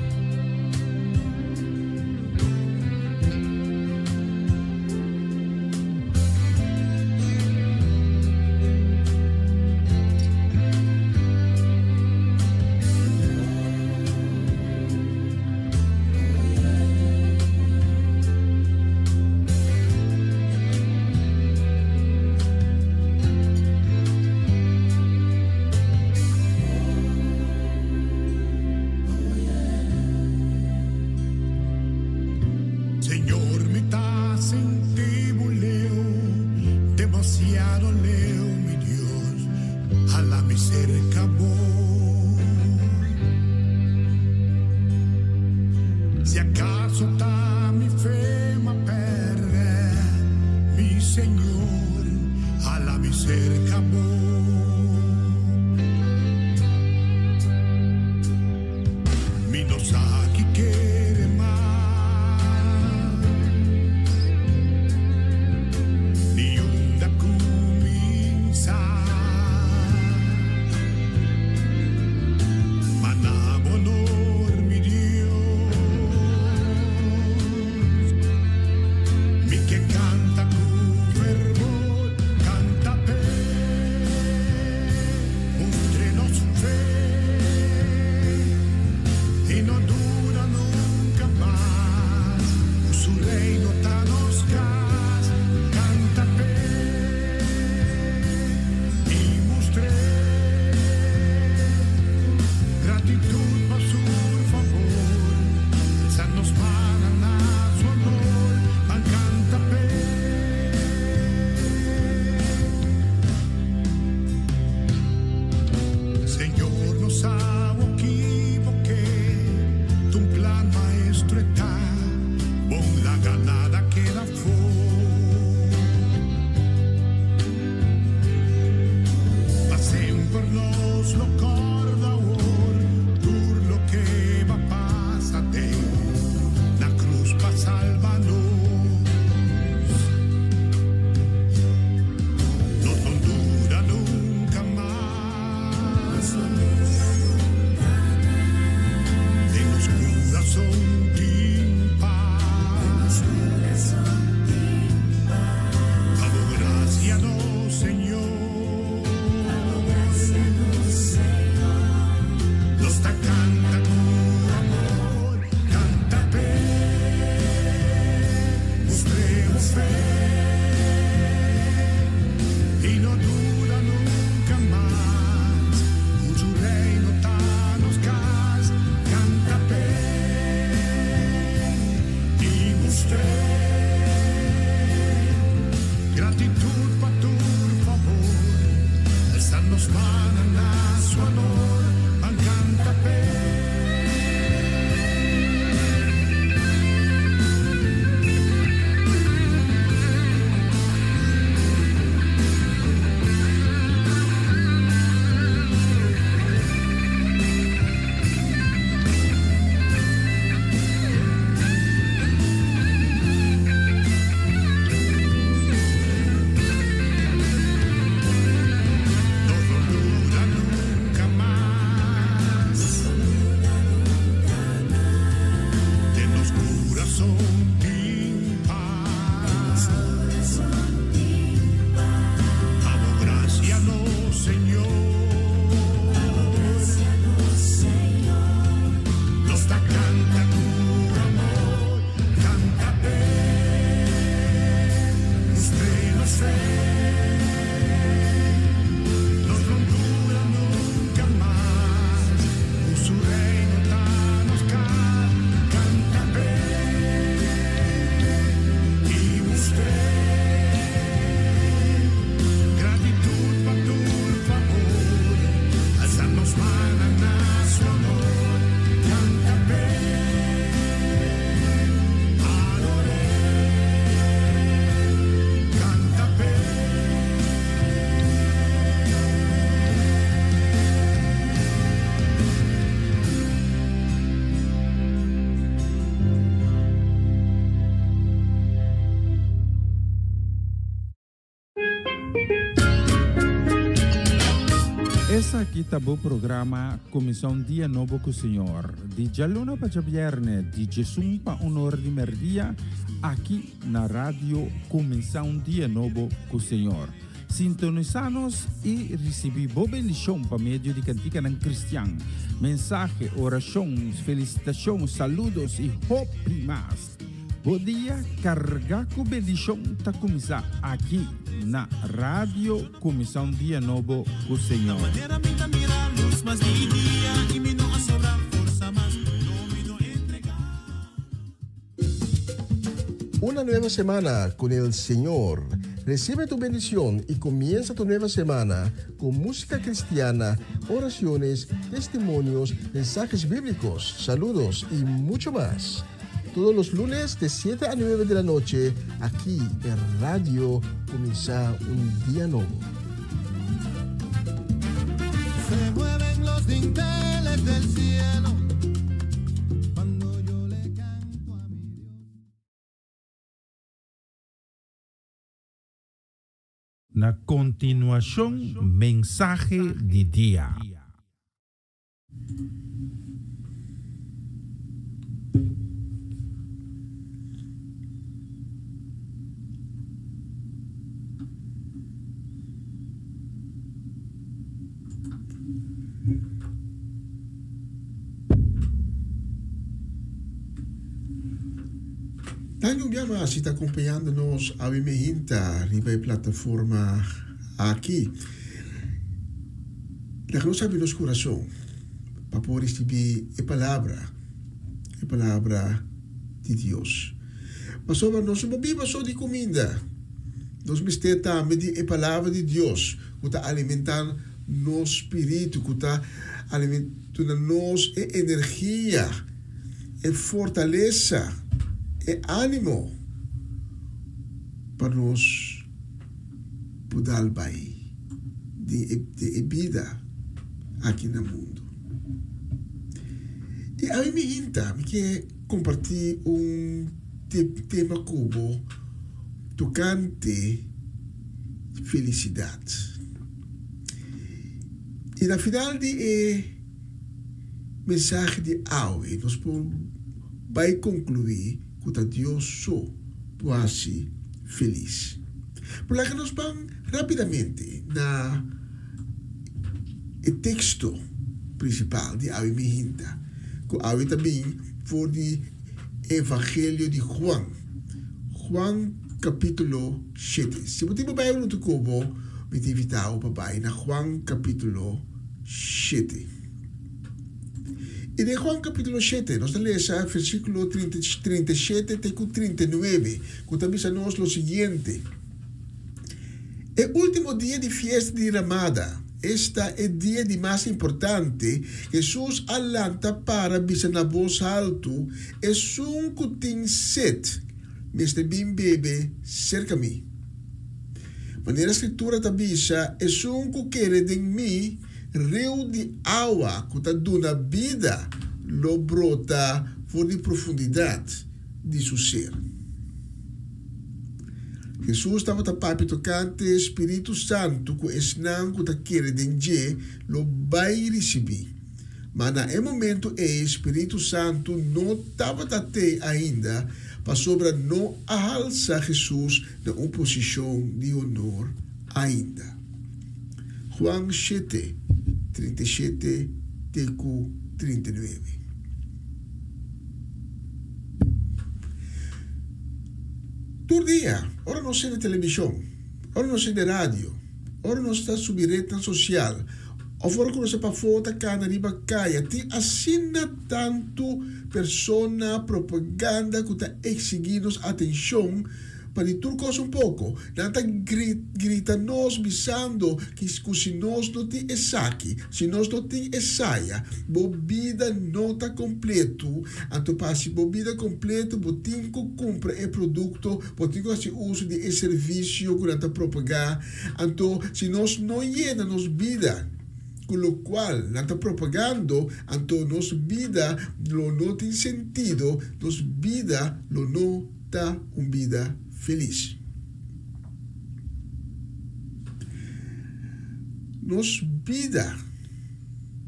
Señor, mi ta sinti bo leu, demasiado leu, mi Dios, hala mi serka bo. Si akaso ta mi fe m'a pèrdè, mi Señor, hala mi serka bo. Mi no sa ki kere mas, ni unda kuminsá. nos mana na su honor, ban canta p'e. Nos no duda nunca mas. Den nos curazon tin paz. Pa bo gracia nos Señor. Nos ta canta cu amor, canta p'e, mustr'e nos fe. Nos no duda nunca mas, cu su reino ta nos cas, canta p'e y mustr'e gratitud pa tur favor, alza nos mannan na su honor, canta p'e, ador'e, canta p'e. Esaki ta bo programa Kuminsá un Dia Nobo ku Señor, di djaluna pa djabièrnè, di djesun pa un or di mèrdia, aki na Radio Kuminsá un Dia Nobo ku Señor. Sintonisá nos i risibí bo bendishon pa medio di kantikanan kristian, mensahe, orashon, felisitashon, saludos i hopi mas. Bo dia kargá ku bendishon ta kuminsá aki na Radio Kuminsá un Dia Nobo ku Señor. Una nueva semana con el Señor. Recibe tu bendición y comienza tu nueva semana con música cristiana, oraciones, testimonios, mensajes bíblicos, saludos y mucho más. Todos los lunes de 7 a 9 de la noche, aquí en Radio Comienza un Día Nuevo. Se mueven los dinteles del cielo cuando yo le canto a mi Dios. Na kontinuashon mensahe di dia. Danki un bia mas si ta acompañando nos awe mehinta riba e plataforma aki. Laga nos abri nos kurason pa por risibí e palabra, e palabra di Dios. Pasobra nos no por biba so di kuminda, nos mester tambe di e palabra di Dios ku ta alimentá nos spiritu, ku ta duna nos e energia, e fortalesa, e ánimo pa nos por dal bai di e bida aki na mundu. I ami mi hinta, mi ke kompartí un tema ku bo tokante felisidat. I na final di e mensahe di awe nos por bai konkluí ku ta Dios so por hasi felis. Por laga nos ban rápidamente na e teksto prinsipal di awe mihinta, ku awe ta bin for di Evangelio di Juan, Juan kapítulo shete. Si bo tin bo Bijbel huntu ku bo, mi ta invitá bo pa bai na Juan kapítulo shete. I den Juan kapítulo shete nos ta lesa versíkulo 37 te ku 39, ku ta bisa nos lo siguiente, E último dia di fiesta di Ramada, esta e dia di mas importante, Hesus a lanta para bisa na bos haltu, Esun ku tin set, mester bin bebe serka mi. Manera Skritura ta bisa, Esun ku kere den mi, riu di awa ku ta duna bida lo brota for di profundidat di su ser. Hesus tabata papia tokante spiritu santu ku esnan ku ta kere den dje lo bai risibí. Ma na e momentu ei spiritu santu no tabata t'ei ainda pasobra no a halsa Hesus na un posishon di honor ainda. Juan shete, 37 te ku 39. Tur dia, ora nos sende televishon, ora nos sende radio, ora nos ta subi retnan sosial òf ora ku nos ta pafó ta kana riba kaya, tin asina tantu persona, propaganda ku ta eksigí nos atenshon pa di tur kos un poko. Nan ta grita nos bisando ku si nos no tin esaki, si nos no tin esaya, bo bida no ta kompletu. Anto pa hasi bo bida kompletu bo tin ku kumpra e produkto, bo tin ku hasi uso di e servisio ku nan ta propagá. Anto si nos no yena nos bida ku lokual nan ta propagando, anto nos bida lo no tin sentido, nos bida lo no ta un bida felis. Nos bida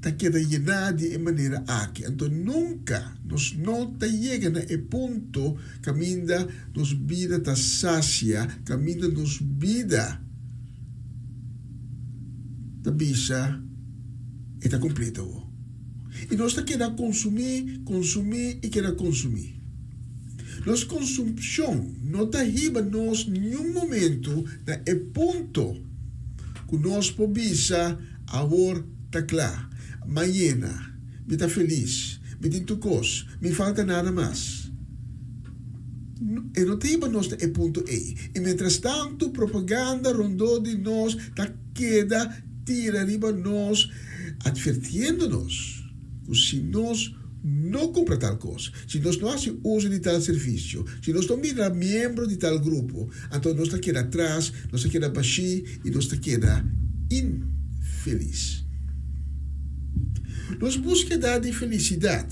ta keda yená di e manera aki, anto nunka nos no ta yega na e punto kaminda nos bida ta sasia, kaminda nos bida ta bisa e ta kompleto awor. I nos ta keda konsumí, konsumí i keda konsumí. Nos konsumpshon no ta hiba nos niun momentu na e punto ku nos por bisa, Awor ta kla, m'a yena, mi ta felis, mi tin tur kos, mi falta nada mas. E no ta hiba nos na e punto ei. I mientrastantu propaganda rondó di nos ta keda tira riba nos, atvertiendo nos ku si nos no kumpra tal kos, si nos no hasi uso di tal servisio, si nos no bira miembro di tal grupo, anto nos ta keda atras, nos ta keda bashí i nos ta keda infelis. Nos búskeda di felisidat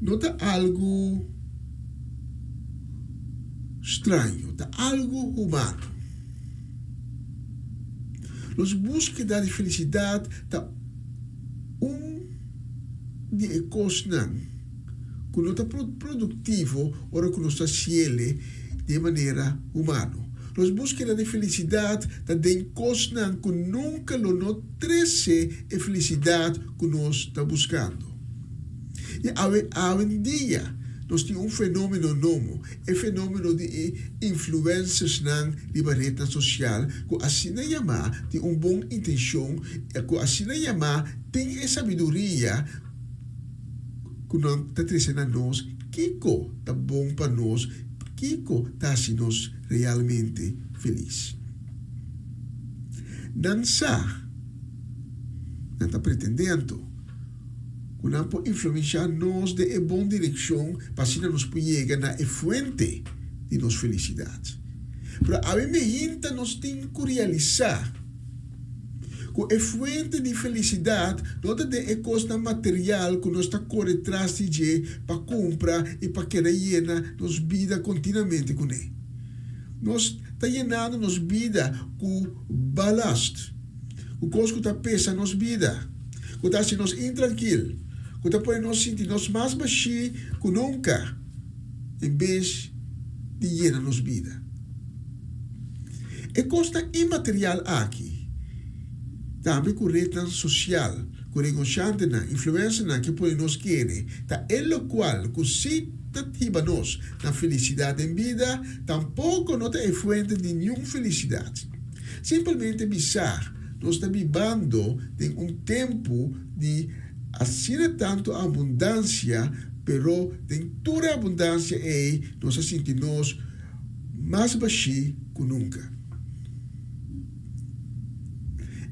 no ta algu straño, ta algu humano. Nos búskeda di felisidat ta un di e kosnan ku no ta produktivo ora ku nos ta hasiele di e manera humano. Nos búskeda di felisidat ta den kosnan ku nunka lo no trese e felisidat ku nos ta buskando. I awe awendia nos tin un fenómeno nobo, E fenómeno di e influencersnan riba retnan sosial ku asina yamá tin un bon intenshon i ku asina yamá tin e sabiduria ku nan ta trese na nos kiko ta bon pa nos, kiko ta hasi nos realmente felis. Nan sa, nan ta pretendé anto. ku nan por influenshá nos den e bon direkshon pa asina nos por yega na e fuente di nos felisidat. Pero awe mehinta nos tin ku realisá ku e fuente di felisidat no ta den e kosnan material ku nos ta kore tras di dje pa kumpra i pa keda yena nos bida kontinuamente kuné. Nos ta yenando nos bida ku balast, ku kos ku ta pesa nos bida. ku ta hasi nos intrankil, ku ta pone nos sinti nos mas bashí ku nunka, en bes di yena nos bida. E kosnan inmaterial aki, tambe ku retnan sosial, ku negoshantenan, influencernan ke pone nos kere ta e lokual ku si ta hiba nos na felisidat den bida, tampoko no ta e fuente di niun felisidat. Simpelmente bisa nos ta bibando den un tempu di asina tantu abundansia, pero den tur e abundansia ei nos a sinti nos mas bashí ku nunka.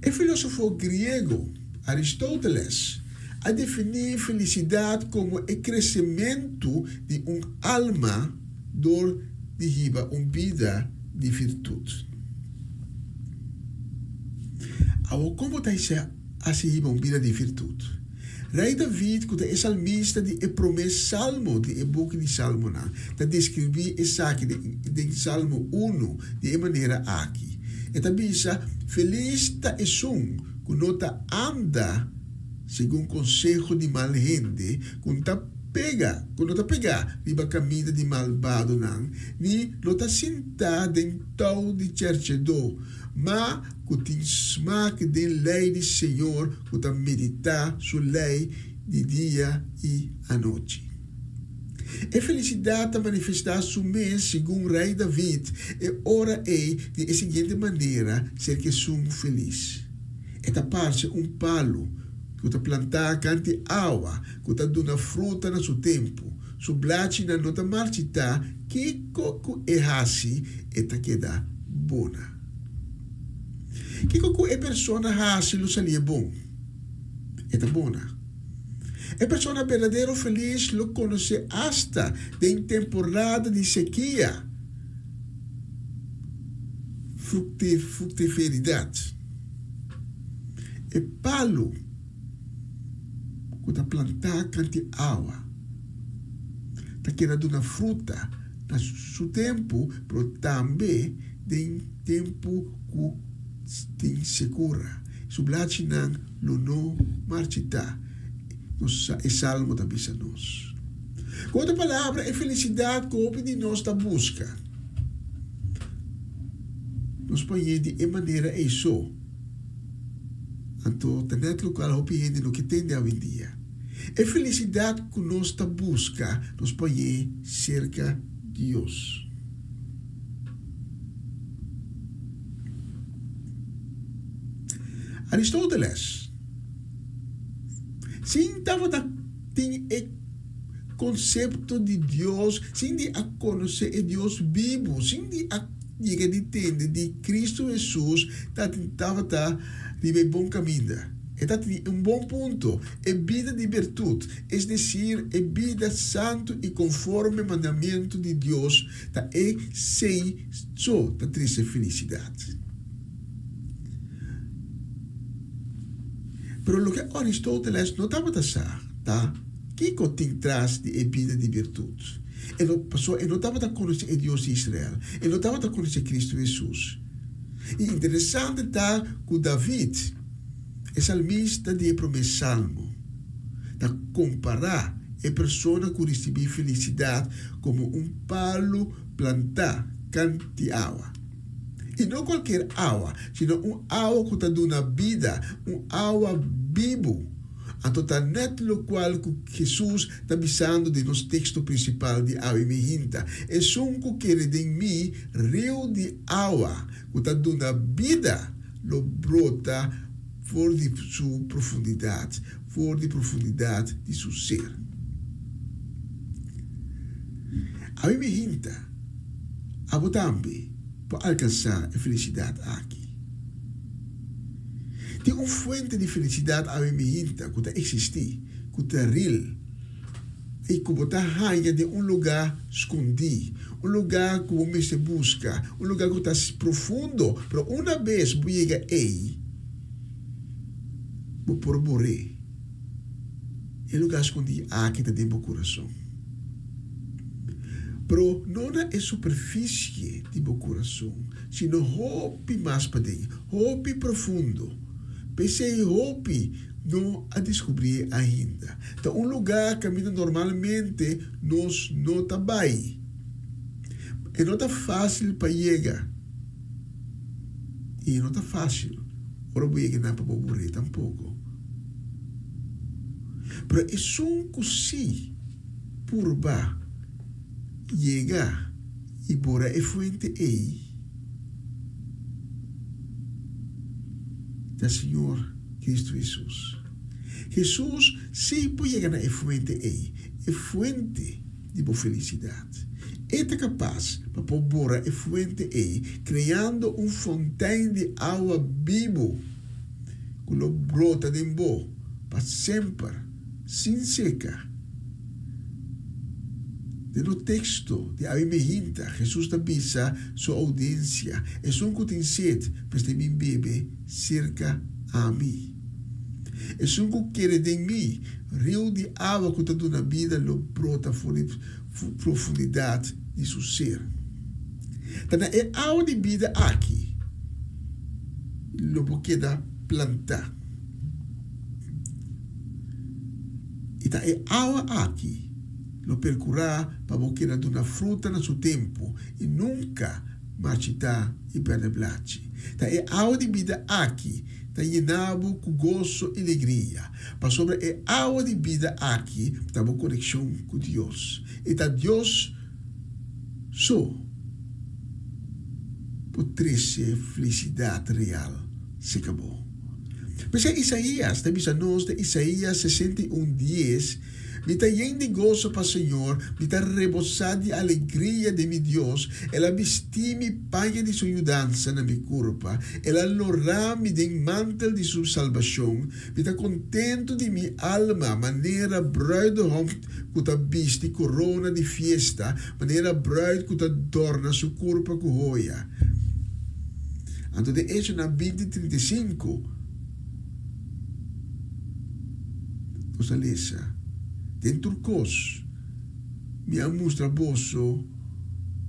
E filósofo griego Aristóteles a definí felisidat komo e kresementu di un alma dor di hiba un bida di virtut. Awor kon bo ta hasi hiba un bida di virtut? Rei David, ku ta e salmista di e promé salmo di e buki di Salmonan, ta deskribí esaki den Salmo unu di e manera aki. E ta bisa, Felis ta esun ku no ta anda segun konseho di mal hende, ku no ta pega, ku no ta pegá riba kaminda di malbadonan, ni no ta sintá den tou di chèrchedó, ma ku tin smak den lei di Señor, ku ta meditá su lei di dia i anochi. E felisidat ta manifestá su mes segun Rei David e ora ei di e siguiente manera, Ser ku esun felis. E ta parse un palu ku ta plantá kant'i awa ku ta duna fruta na su tempu. Su blachinan no ta marchitá, kiko ku e hasi e ta keda bona. Kiko ku e persona hasi lo salié bon. E ta bona. E persona berdadero felis lo konosé asta den temporada di sekia fruktiferidat. E palu ku ta plantá kant'i awa ta keda duna fruta na su tempu, pero tambe den tempu ku tin sekura. Su blachinan lo no marchitá, nos e salmo ta bisa nos. Ku otro palabra, e felisidat ku hopi di nos ta buska, nos por hañ'é di e manera ei so. Anto ta nèt lokual hopi hende no ke tende awendia. E felisidat ku nos ta buska, nos por hañ'é serka Dios. Aristóteles sin tabata tin e konsepto di Dios, sin di a konosé e Dios bibu, sin di a yega di tende di Kristu Hesus, tabata riba e bon kaminda. E ta tene un bon punto, e bida di bertut, es desir, e bida santu i konforme mandamentu di Dios, ta esei so ta trese felisidat. Pero loke Aristóteles no tabata sa ta kiko tin tras di e bida di bertut. E no, pasobra e no tabata konosé e Dios di Israel, e no tabata konosé Kristu Hesus. I interesante ta ku David, e salmista di e promé salmo, ta kompará e persona ku risibí felisidat komo un palu plantá kant'i awa. I no kualkier awa, sino un awa ku ta duna bida, un awa bibu. Anto ta nèt lokual ku Hesus ta bisando den nos teksto prinsipal di awe mihinta, Esun ku kere den mi, riu di awa ku ta duna bida lo brota for di su profundidat, for di profundidat di su ser. Awe mihinta, abo tambe por alkansá e felisidat aki. Tin un fuente di felisidat awe mihinta ku ta eksistí, ku ta ril i ku bo ta haña den un lugá skondí, un lugá ku bo mester buska, un lugá ku ta profundo, pero una bes bo yega ei, bo por bor'é. E lugá skondí aki ta den bo kurason. Pero no na e superfisie di bo kurason, sino hopi mas paden, hopi profundo. P'esei hopi no a deskubrié ainda. Ta un lugá kaminda normalmente nos no ta bai. E no ta fásil pa yega i e no ta fásil ora bo yega nan pa bo bur'é tampoko. Pero esun ku sí purba yega i bora e fuente ei, ta Señor Cristo Hesus. Hesus sí por yega na e fuente ei, e fuente di bo felisidat. E ta kapas pa por bora e fuente ei, kreando un fontein di awa bibu. ku lo brota den bo pa semper, sin seka. Den un teksto di awe mehinta, Hesus ta bisa su oudiensia, Esun ku tin set, mester bin bebe serka ami. Esun ku kere den mi, riu di awa ku ta duna bida lo brota for di profundidat di su ser. Ta na e awa di bida aki lo bo keda plantá. I ta e awa aki lo perkurá pa bo keda duna fruta na su tempu i nunka marchitá i pèrdè blachi. Ta e awa di bida aki ta yena bo ku goso i legria, pasobra e awa di bida aki ta bo konekshon ku Dios. I ta Dios so por trese felisidat real serka bo. P'esei Isaías ta bisa nos den Isaías 61, dies, Mi ta yen di goso pa Señor, mi ta rebosá di alegria den mi Dios, El a bistí mi paña di su yudansa na mi kurpa, El a lorá mi den mantel di su salbashon. Mi ta kontentu di mi alma, manera bruidehom ku ta bisti korona di fiesta, manera bruid ku ta dòrna su kurpa ku hoya. Anto den Echonan 20, 35, nos a lesa, Den tur kos mi a mustra boso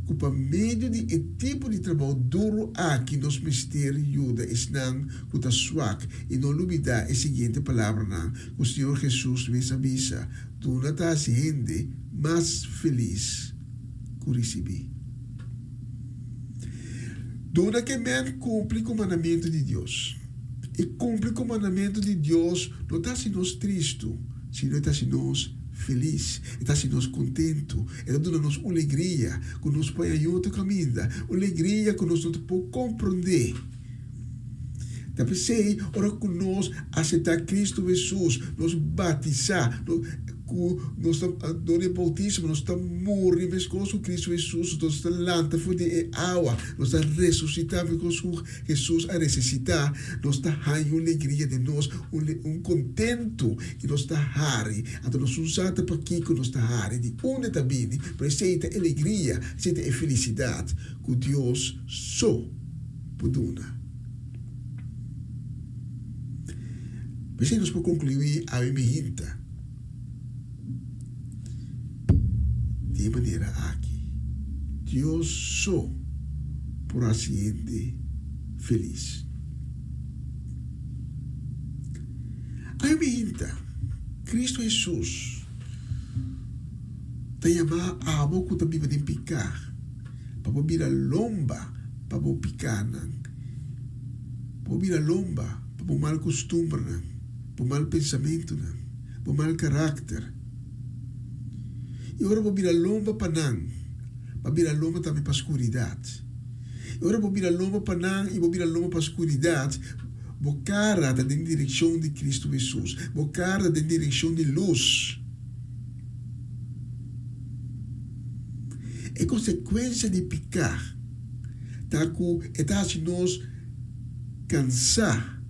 ku pa medio di e tipo di trabou duru aki nos mester yuda esnan ku ta swak i no lubidá e siguiente palabranan ku Señor Hesus mes a bisa, Duna ta hasi hende mas felis ku risibí. Duna ke men kumpli ku mandamentu di Dios. I kumpli ku mandamentu di Dios no ta hasi nos tristu, sino e ta hasi nos felis, e ta hasi nos kontentu, e ta duna nos un legria ku nos por haña otro kaminda, un legria ku nos no ta por komprondé. Ta p'esei, ora ku nos aseptá Kristu Hesus, nos batisá, ku nos ta dor di e boutismo nos ta muri meskos ku Kristu Hesus, nos ta lanta for di e awa, nos ta resusitá meskos ku Hesus a resusitá, nos ta haña un legria den nos, un kontentu i nos ta hari. Anto nos un sa ta pakiko nos ta hari, di unda ta bini, pero esei ta e legria, esei ta e felisidat ku Dios so por duna. P'esei nos por konkluí awe mihinta di e manera aki, Dios so por hasi hende felis. Awe mihinta, Kristu Hesus ta yama abo ku ta biba den piká pa bo bira lomba pa bo pikánan, pa bo bira lomba pa bo mal kustumbernan, bo mal pensamentunan, bo mal karakter. I ora bo bira lomba pa nan, bo a bira lomba tambe pa skuridat. I ora bo bira lomba pa nan i bo bira lomba pa skuridat, bo kara ta den direkshon di Kristu Hesus, bo kara ta den direkshon di lus. E konsekuensia di piká ta ku e ta hasi nos kansá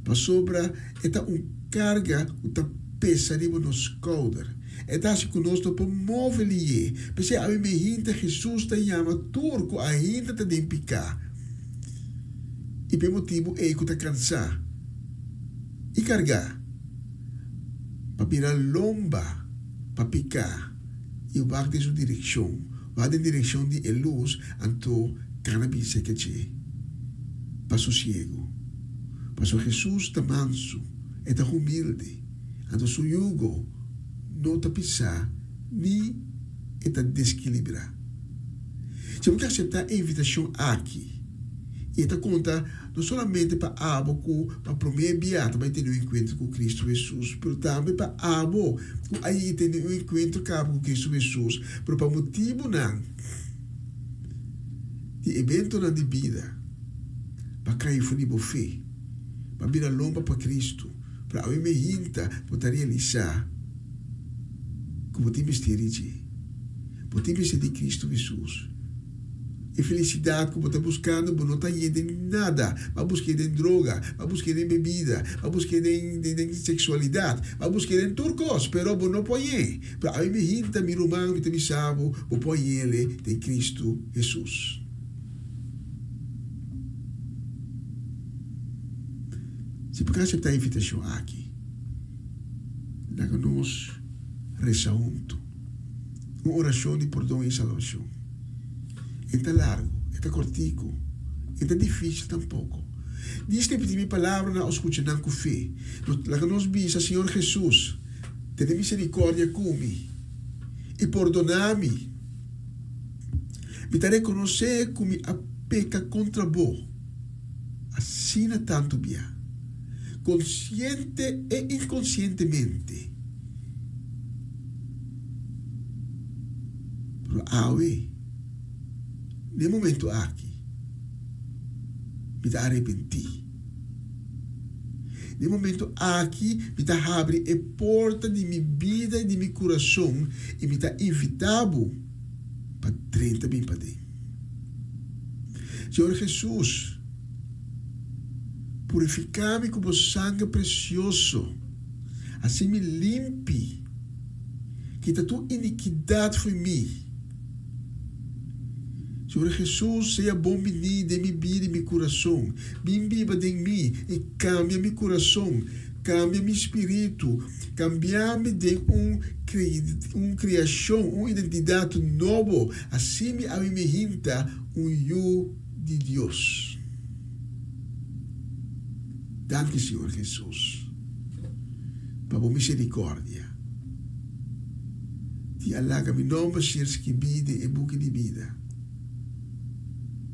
pasobra e ta un karga ku ta pesa riba nos skouder. E ta hasi ku nos no por move lié. P'esei awe mehinta Hesus ta yama tur ku ainda ta den piká i p'e motibu ei ku ta kansá i kargá pa bira lomba pa piká i wak den su direkshon, wak den direkshon di e lus, anto kana bin seka dje pa sosiegu. Pasobra Hesus ta mansu, e ta humilde, anto su yugo no ta pisá ni e ta deskilibrá. Si bo ke aseptá e invitashon aki, i e ta konta no solamente pa abo ku pa promé bia ta bai tene un enkuentro ku Kristu Hesus, pero tambe pa abo ku a yega tene un enkuentro kaba ku Kristu Hesus, pero pa motibunan di eventonan di bida, pa kai for di bo fe, pa bira lomba pa Kristu, pero awe me hinta bo ta realisá ku bo tin mester di dje. Bo tin mester di Kristu Hesus. E felisidat ku bo ta buskando bo no ta hañ'é den nada. Bo a busk'é den droga, bo a busk'é den bebida, bo a busk'é den den seksualidat, bo a busk'é den tur kos, pero bo no por hañ'é. Pero ami mi hinta, mi ruman, mi ta bisa bo, bo por hañ'é den Kristu Hesus. Si bo ka aseptá e invitashon aki, laga nos resa huntu un orashon di pordon i salbashon. E ta largu, e ta kòrtiku, e ta difísil tampoko. Dis ripití mi palabranan o skucha nan ku fe. Laga nos bisa, Señor Hesus, tene miserikòrdia ku mi i pordoná mi. Mi ta rekonosé ku mi a peka kontra bo asina tantu bia, konsiente e inkonsientemente. Pero awe, n'e momento aki, mi ta arepentí. N'e momento aki mi ta habri e porta di mi bida i di mi kurason i mi ta invitá bo pa drenta bin paden. Señor Hesus, purifiká mi ku bo sanger presioso, hasi mi limpi. Kita tur inikidat fo'i mi. Señor Hesus, sea bon bini den mi bida i mi kurason. Bin biba den mi i kambia mi kurason, kambia mi spiritu, kambia mi den un un kriashon, un identidat nobo. Asi mi a mi hinta un yu di Dios. Danki, Señor Hesus, pa bo misericordia. Di a laga mi nomber ser skibí den e buki di bida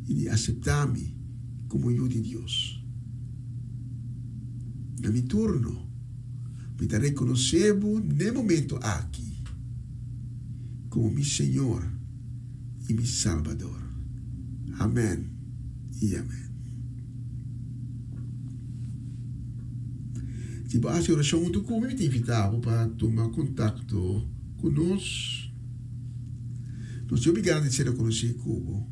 i di aseptá mi komo yu di Dios. Na mi turno, mi ta rekonosé bo n'e momento aki komo mi Señor i mi Salbador. Amèn i amèn. Si bo hasi orashon huntu ku mi, mi ta invitá bo pa tuma kontakto ku nos. Nos tin hopi gana di ser rekonosí ku bo.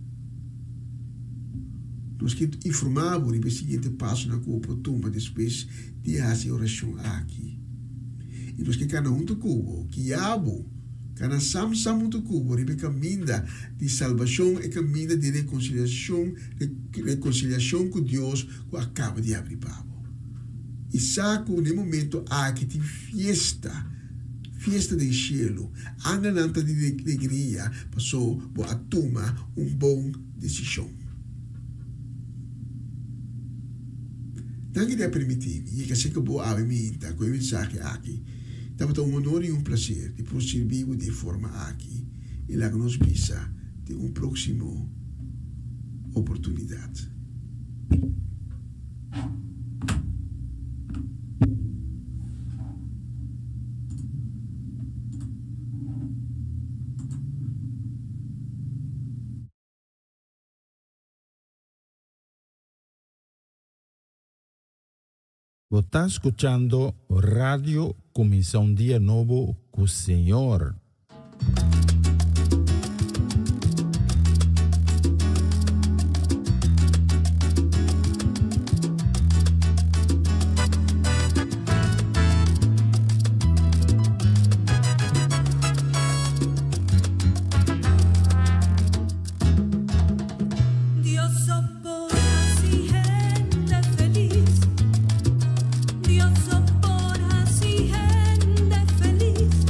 Nos ke informá bo riba e siguiente pasonan ku bo por tuma despues di hasi e orashon aki. I nos ke kana huntu ku bo, guia bo, kana sam sam huntu ku bo riba e kaminda di salbashon, e kaminda di rekonsiliashon, rekonsiliashon ku Dios ku a kaba di abri pa bo. I sa ku na e momento aki tin fiesta, fiesta den shelu. Angelnan ta di legria paso bo a tuma un bon desishon. Danki di a permití mi yega serka bo awe minta ku e mensahe aki. Tabata un honor i un plaser di por sirbi bo di e forma aki i laga nos bisa den un próksimo oportunidat. Bo ta skuchando Radio Kuminsá un Dia Nobo ku Señor. Dios so por haci hende feliz. Dios so por haci hende feliz.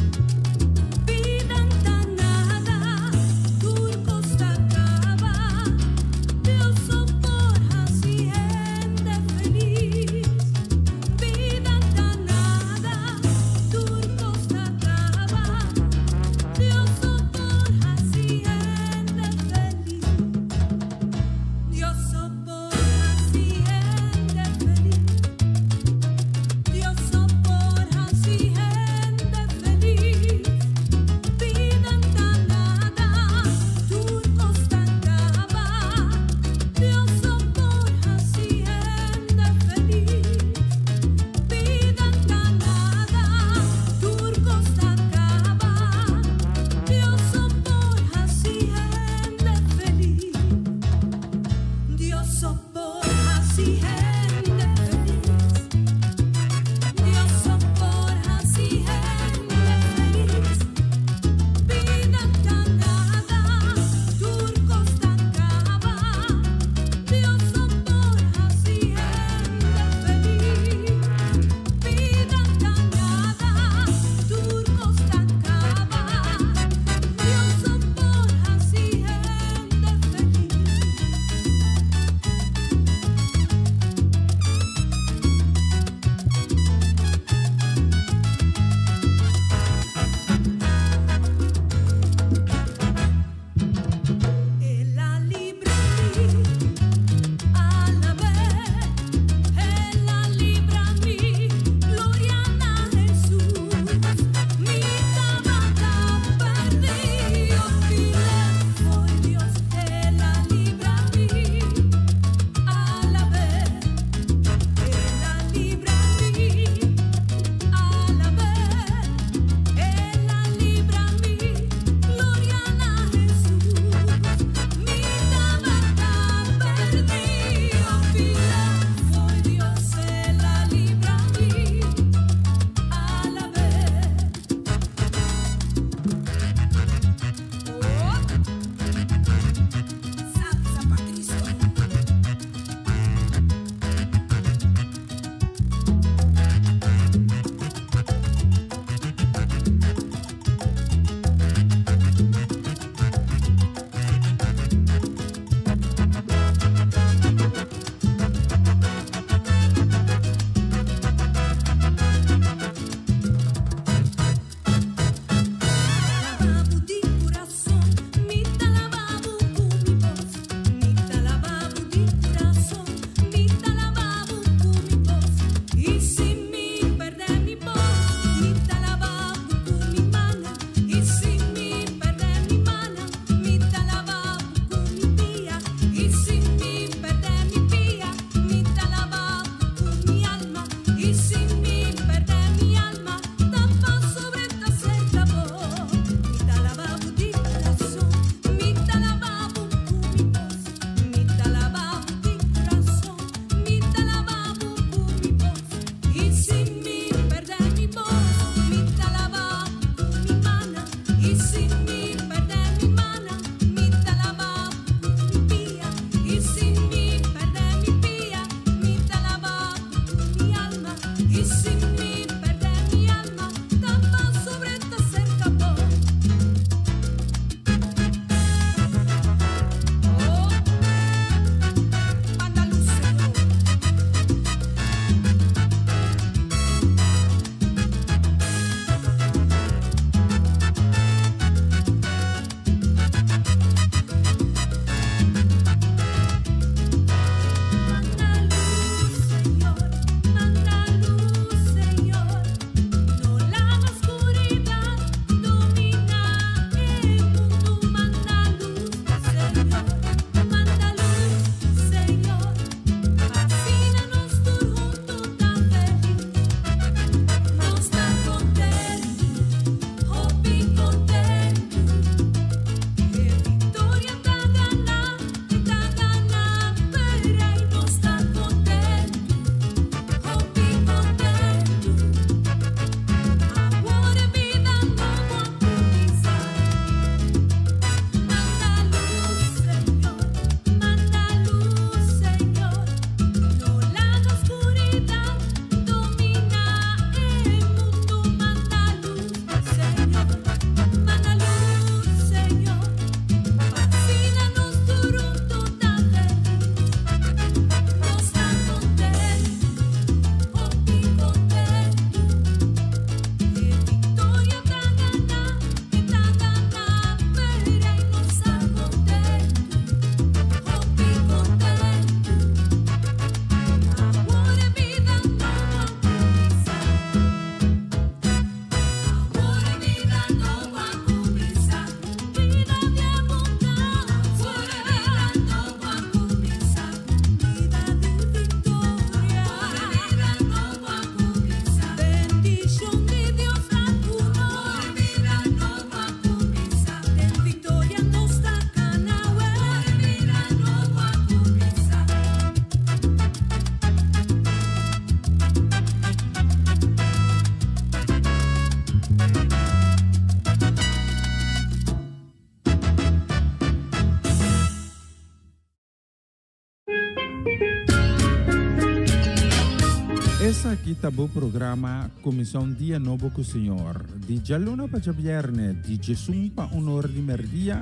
Esaki ta bo programa Kuminsá un Dia Nobo ku Señor, di djaluna pa djabièrnè, di djesun pa un or di mèrdia,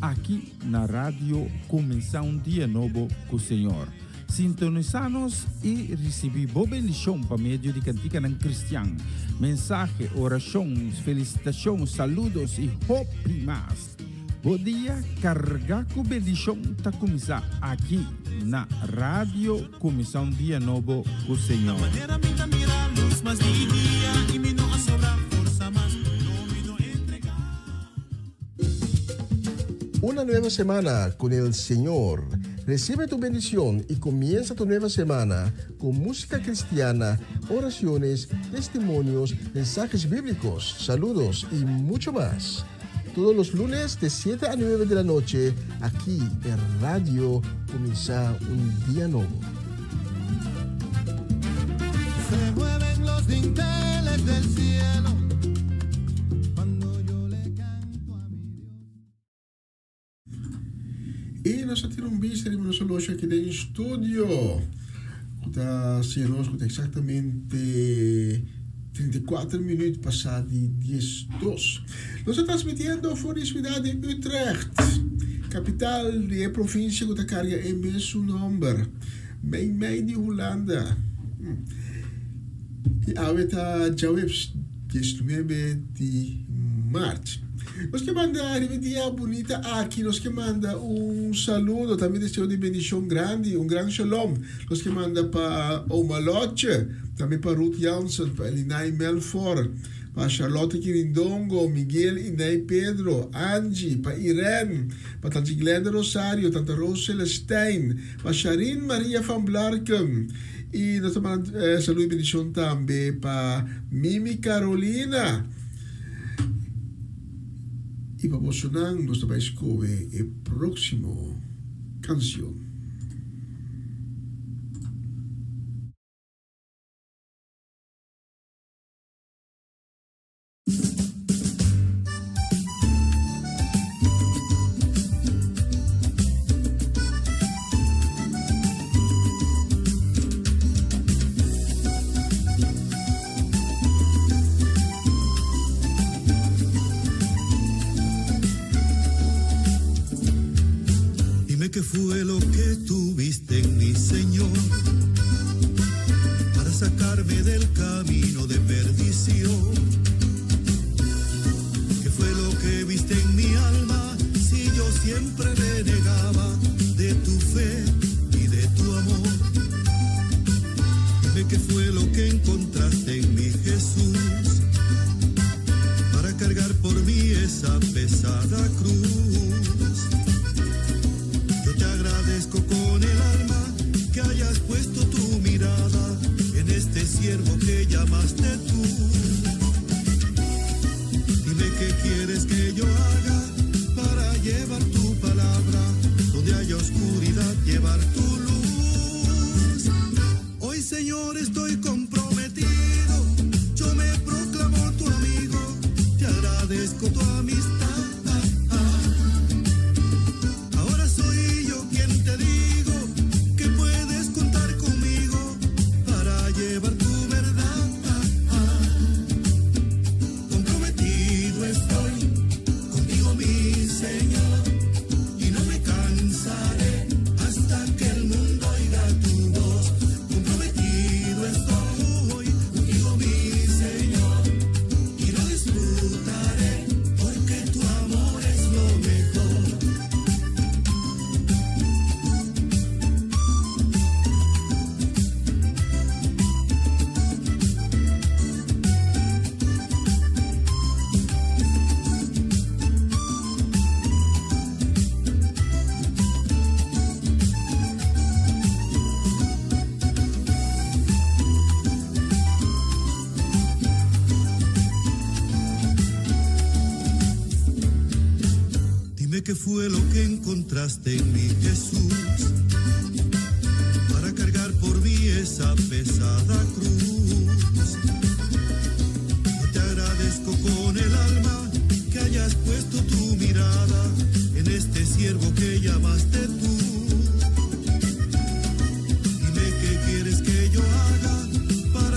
aki na Radio Kuminsá un Dia Nobo ku Señor. Sintonisá nos i risibí bo bendishon pa medio di kantikanan kristian, mensahe, orashon, felisitashon, saludos i hopi mas. Bo dia kargá ku bendishon ta kuminsá aki na Radio Kuminsá un Dia Nobo ku Señor. Una nueva semana con el Señor. Recibe tu bendición y comienza tu nueva semana con música cristiana, oraciones, testimonios, mensajes bíblicos, saludos y mucho más. Todos los lunes de 7 a 9 de la noche, aquí en Radio Comienza un Día Nuevo. Se mueven los dinteles del cielo cuando yo le canto a mi Dios. Y nos a tira un bista riba nos horloge aki den studio, cu ta siña nos cu ta exactamente 34 minuut pasa di 12. Nos ta transmitiendo for di ciudad di Utrecht, capital di e provincia cu ta carga e mesun nomber, meimei di Hulanda. I awe ta djaweps 19 di mart. Nos ke manda riba e dia bunita aki, nos ke manda un saludo, tambe deseo di bendicion grandi, un gran shalom. Nos ke manda pa Oma Lotje, tambe pa Ruth Jansen, pa Elinay Melfor, pa Charlotte Kirindongo, Miguel i Ney Pedro, Angie, pa Irene, pa Tanchi Glenda Rosario, Tanta Rose Celestijn, pa Sharin Maria van Blarkum. I nos ta manda saludo i bendishon tambe pa Mimi Carolina. I pa bosonan nos ta bai skohe e próksimo kanshon. Dime qué fue lo que tuviste en mi Señor para sacarme del camino de perdición. ¿Qué fue lo que viste en mi alma si yo siempre renegaba de tu fe y de tu amor? Dime qué fue lo que encontraste en mi Jesús para cargar por mí esa pesada cruz. Yo te agradezco con el alma que hayas puesto tu mirada en este siervo que llamaste tú. Dime qué quieres que yo haga para llevar tu palabra, donde haya oscuridad, llevar tu luz. Hoy, Señor, estoy comprometido, yo me proclamo tu amigo, te agradezco tu amistad. Ahora soy yo quien te digo que puedes contar conmigo para llevar tu verdad. Comprometido estoy contigo, mi Señor, y no me cansaré hasta que el mundo oiga tu voz. Comprometido estoy contigo, mi Señor, y lo disfrutaré porque tu amor es lo mejor. Dime qué fue lo que encontraste en mi Jesús para cargar por mí esa pesada cruz. Yo te agradezco con el alma que hayas puesto tu mirada en este siervo que llamaste tú. Dime qué quieres que yo haga para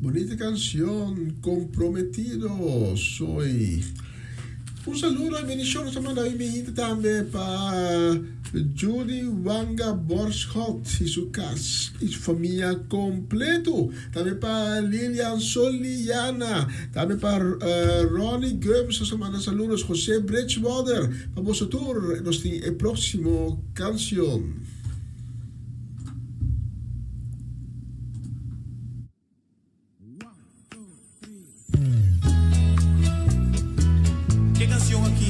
Bonita canción, comprometido soy. Un saludo y bendición nos ta manda hoy mihita tambe pa Judy Wanga Borschot y su cas y su familia completo. Tambe pa Lilian Soliana, tambe pa Ronnie Gumbs nos ta manda saludos, Jose Bridgewater, pa boso tur nos tin e proximo cancion. Ke canción aki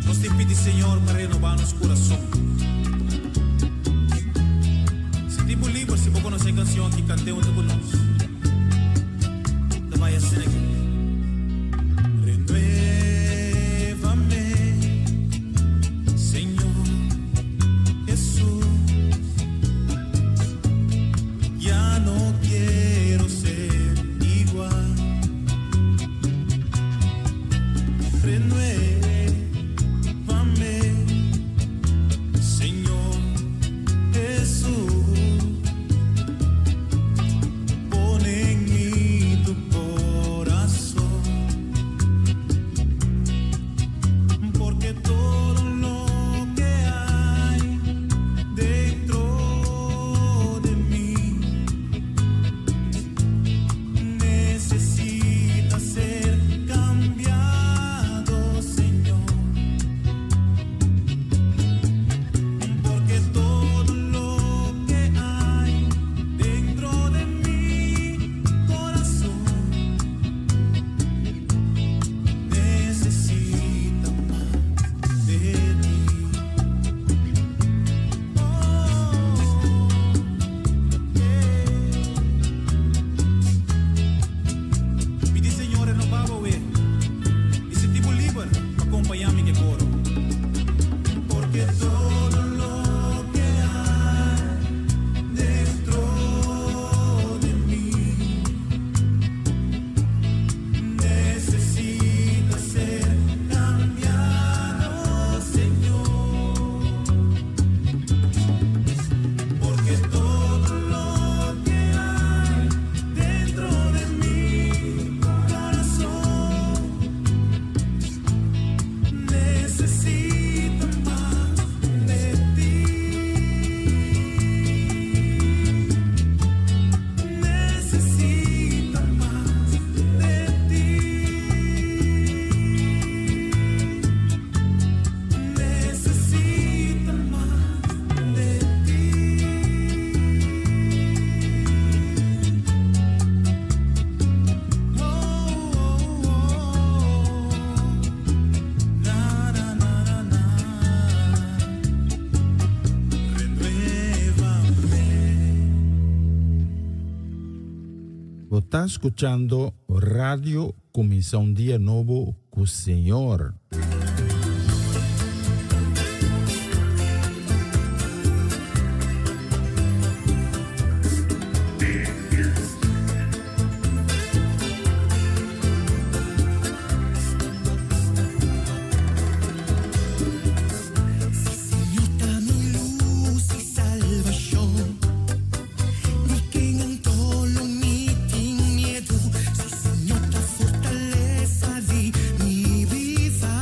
nos tin pidi Señor pa renoba nos curason. Sinti bo liber si bo conoce e canción aki cante hunto cu nos. Ta bay asina aki. Renuévame, Señor Jesús. Ya no quiero ser igual. Renuévame, Señor Jesús. Pon en mí tu corazón, porque todo lo que hay dentro de mí necesita ser cambiado, Señor. Porque todo lo que hay dentro de mi corazón necesita más de ti. Oh, yeah. Pidi Señor renobá bo i sinti bo liber pa kompañá mi ku e koro. Porque todo lo que hay dentro de mí necesita ser cambiado, Señor. Porque todo lo que hay dentro de mi corazón necesita más de ti. Necesita más de ti. Necesita más de ti. Oh, oh, oh. Na, na, na, na, na. Renuévame. Bo ta skuchando Radio Kuminsá un Dia Nobo ku Señor. Si Señor ta mi lus i salbashon, di ken anto lo mi tin miedu? Si Señor ta fortalesa di mi bida.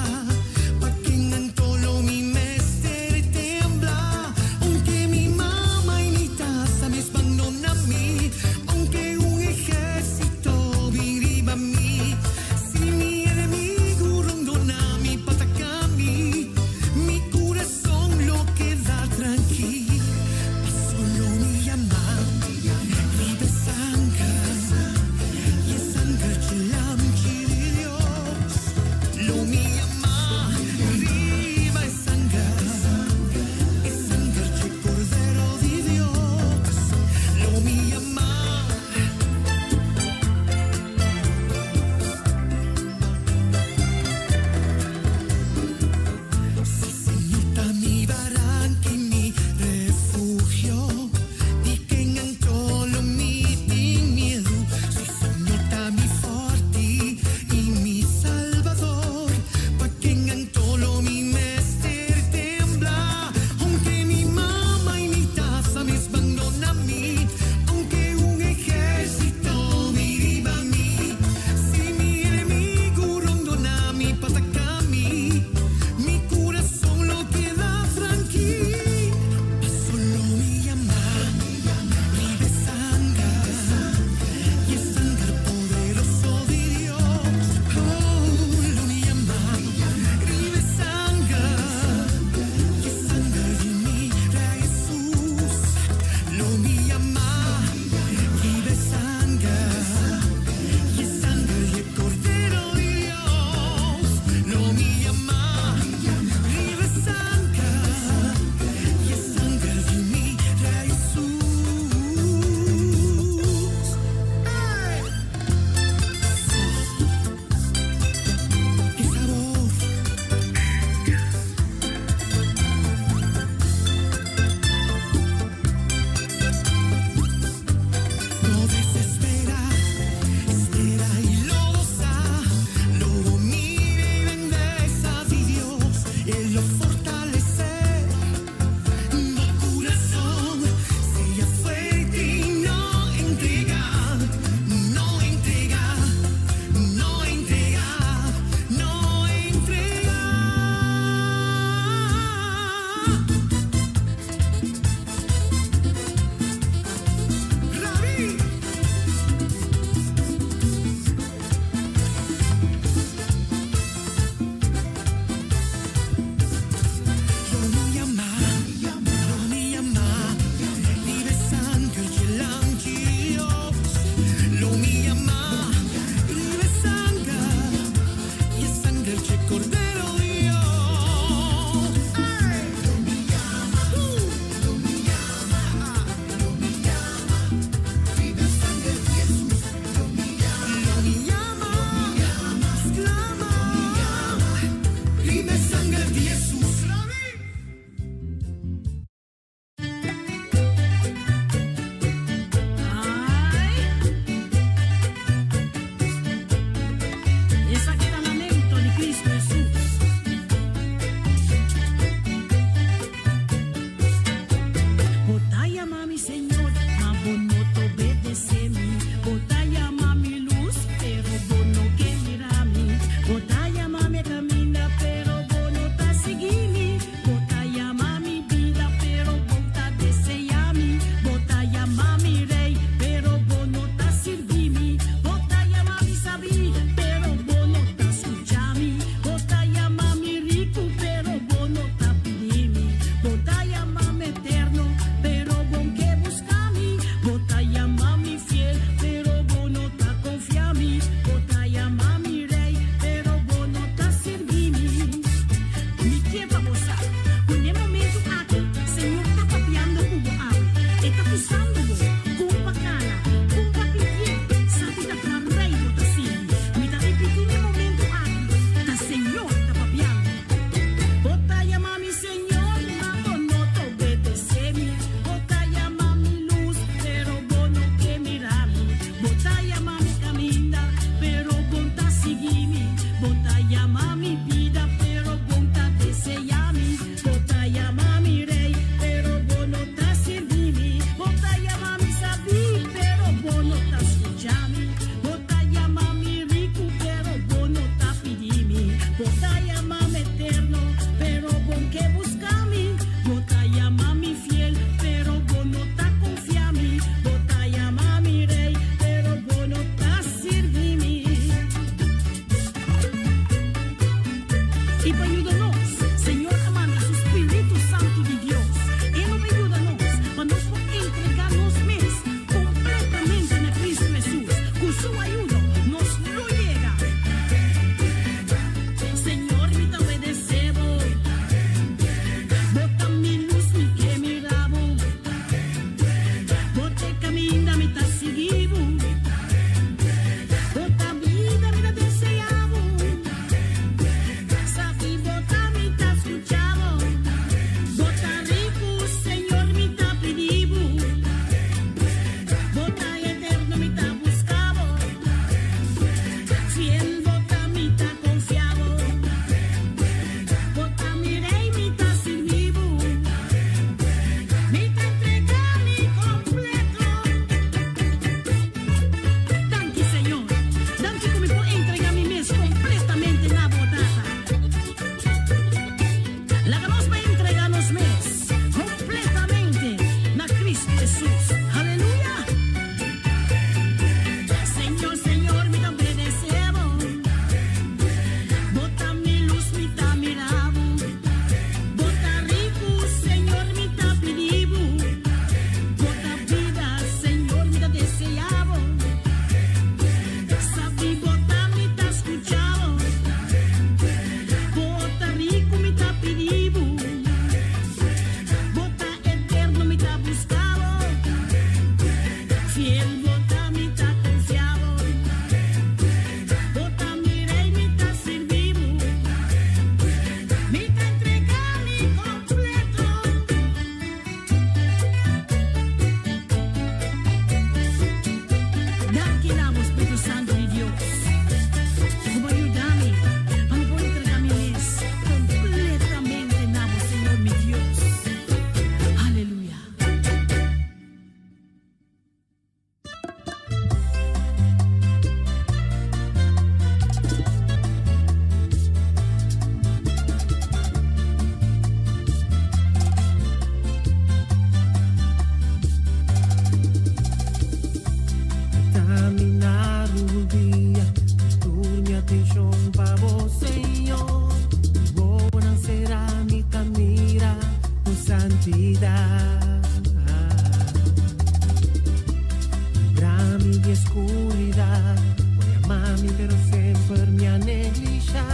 Libra mi di oscuridad. Bo a yama mi pero semper mi a neglisha.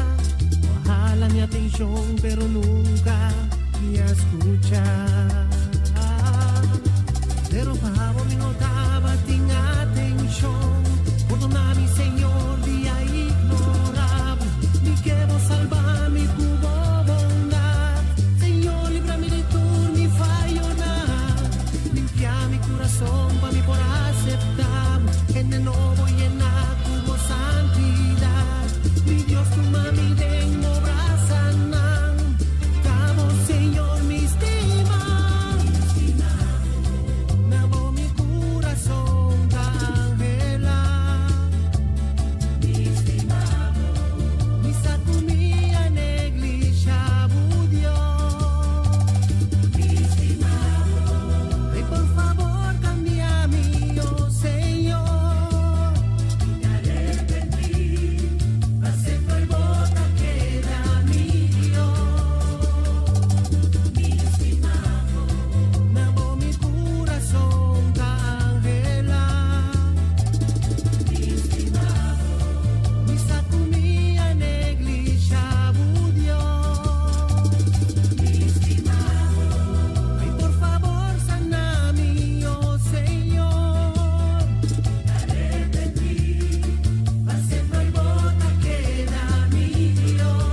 Bo a hala mi atencion pero nunca mi a scucha. Pero pa bo mi no tabatin atencion. Pordona mi Señor di a ignora bo. Mi ke bo salba mi cu bo bondad. Señor libra mi di tur mi fayonan. Limpia mi curason pa mi por acepta bo. Hende nobo yena cu bo santidad. Mi Dios tuma mi den bo brasanan. Ta bo Señor mi stima. Na bo mi curason ta anhela. Mi sa cu mi a neglisha bo Dios. Ay, por favor, cambia mi, oh Señor. Mi arrepentí, pa semper bo ta keda mi Dios. Na bo mi curason ta anhela. Mi sa cu mi a neglisha bo Dios. Ay, por favor, sana mi, oh Señor. Arrepentí, pa semper bo ta keda mi Dios.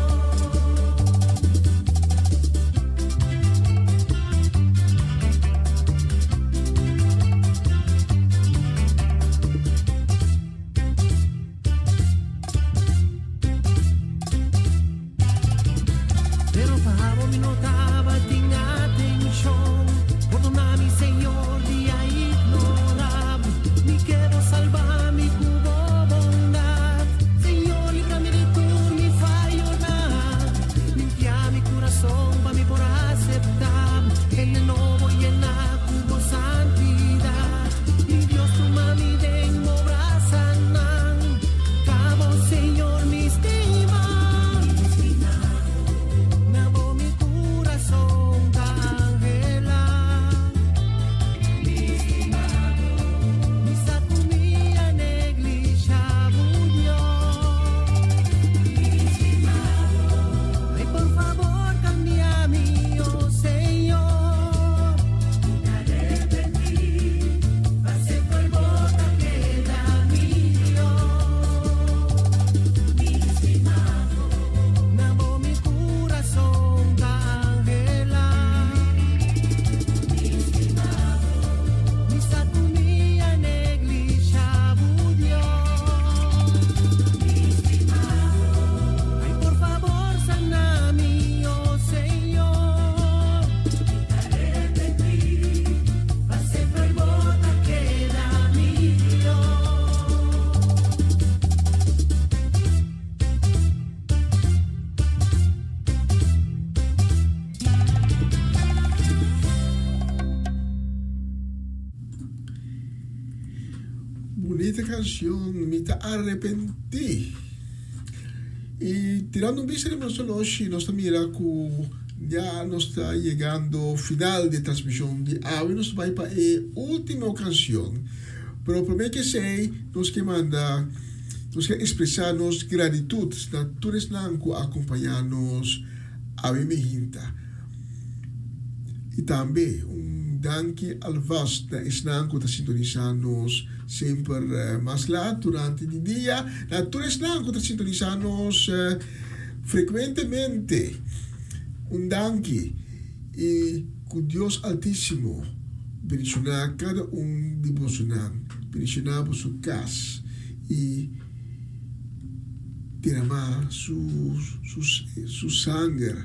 Pero pa bo mi no tabatin atencion. Pordona mi Señor di a ignora bo. Mi ke bo salba mi cu bo bondad. Señor, libra mi di tur mi fayonan. Limpia mi curason pa mi por acepta bo. Hende nobo yena cu bo santidad. Mi Dios tuma mi den bo brasanan. Ta bo Señor mi stima. Na bo mi curason ta anhela. Mi sa cu mi a neglisha bo Dios. Ay, por favor, cambia mi, oh Señor. Arrepentí, pa semper bo ta keda mi Dios. Na bo mi curason ta anhela. Mi sa cu mi a neglisha bo Dios. Ay, por favor, sana mi, oh Señor. Arrepentí, pa semper bo ta keda mi Dios. Bunita canción, mi ta arrepentí. Y tirando un bista riba nos oloshi, nos ta mira cu ya nos ta yegando final di e transmision di awe. Nos ta bay pa e ultimo cancion. Pero prome ke esey, nos ke manda, nos ke expresa nos gratitud na tur esnan cu a acompaña nos awe mihinta. Y tambe un danki alvast na esnan cu ta sintonisa nos semper mas laat durante di dia. Na tur esnan cu ta sintonisa nos frecuentemente, un danki y cu Dios Altisimo bendiciona cada un di bosonan, bendiciona boso cas y derama su su sanger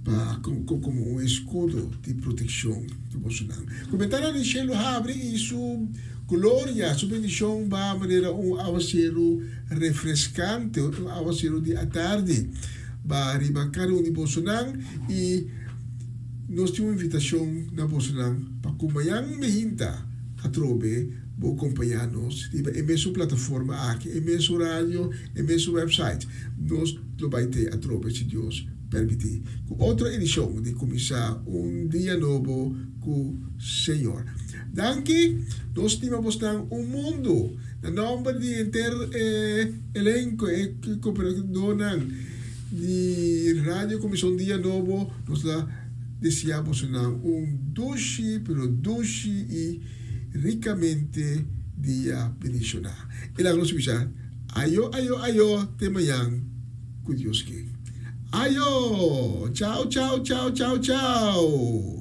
pa komo un eskudo di protekshon pa bosonan. Ku bentana di shelu habri i su gloria, su bendishon ba manera un awaseru refreskante, un awaseru di atardi ba riba kada un di bosonan i nos tin un invitashon na bosonan pa ku mañan mehinta atrobe bo kompañá nos riba e mesun plataforma aki, e mesun radio, e mesun website. Nos lo bai te atrobe si Dios. permití, ku otro edishon di Kuminsá un Dia Nobo ku Señor. Danki, nos stima bosnan un mundu. Na nòmber di henter e elenko, e kooperadónan di Radio Kuminsá un Dia Nobo, nos ta deseá bosonan un dushi, pero dushi i rikamente dia bendishoná. I laga nos bisa, Ayo, ayo, ayo, te mañan ku Dios ke. Ayo! Chao, chao, chao, chao, chao!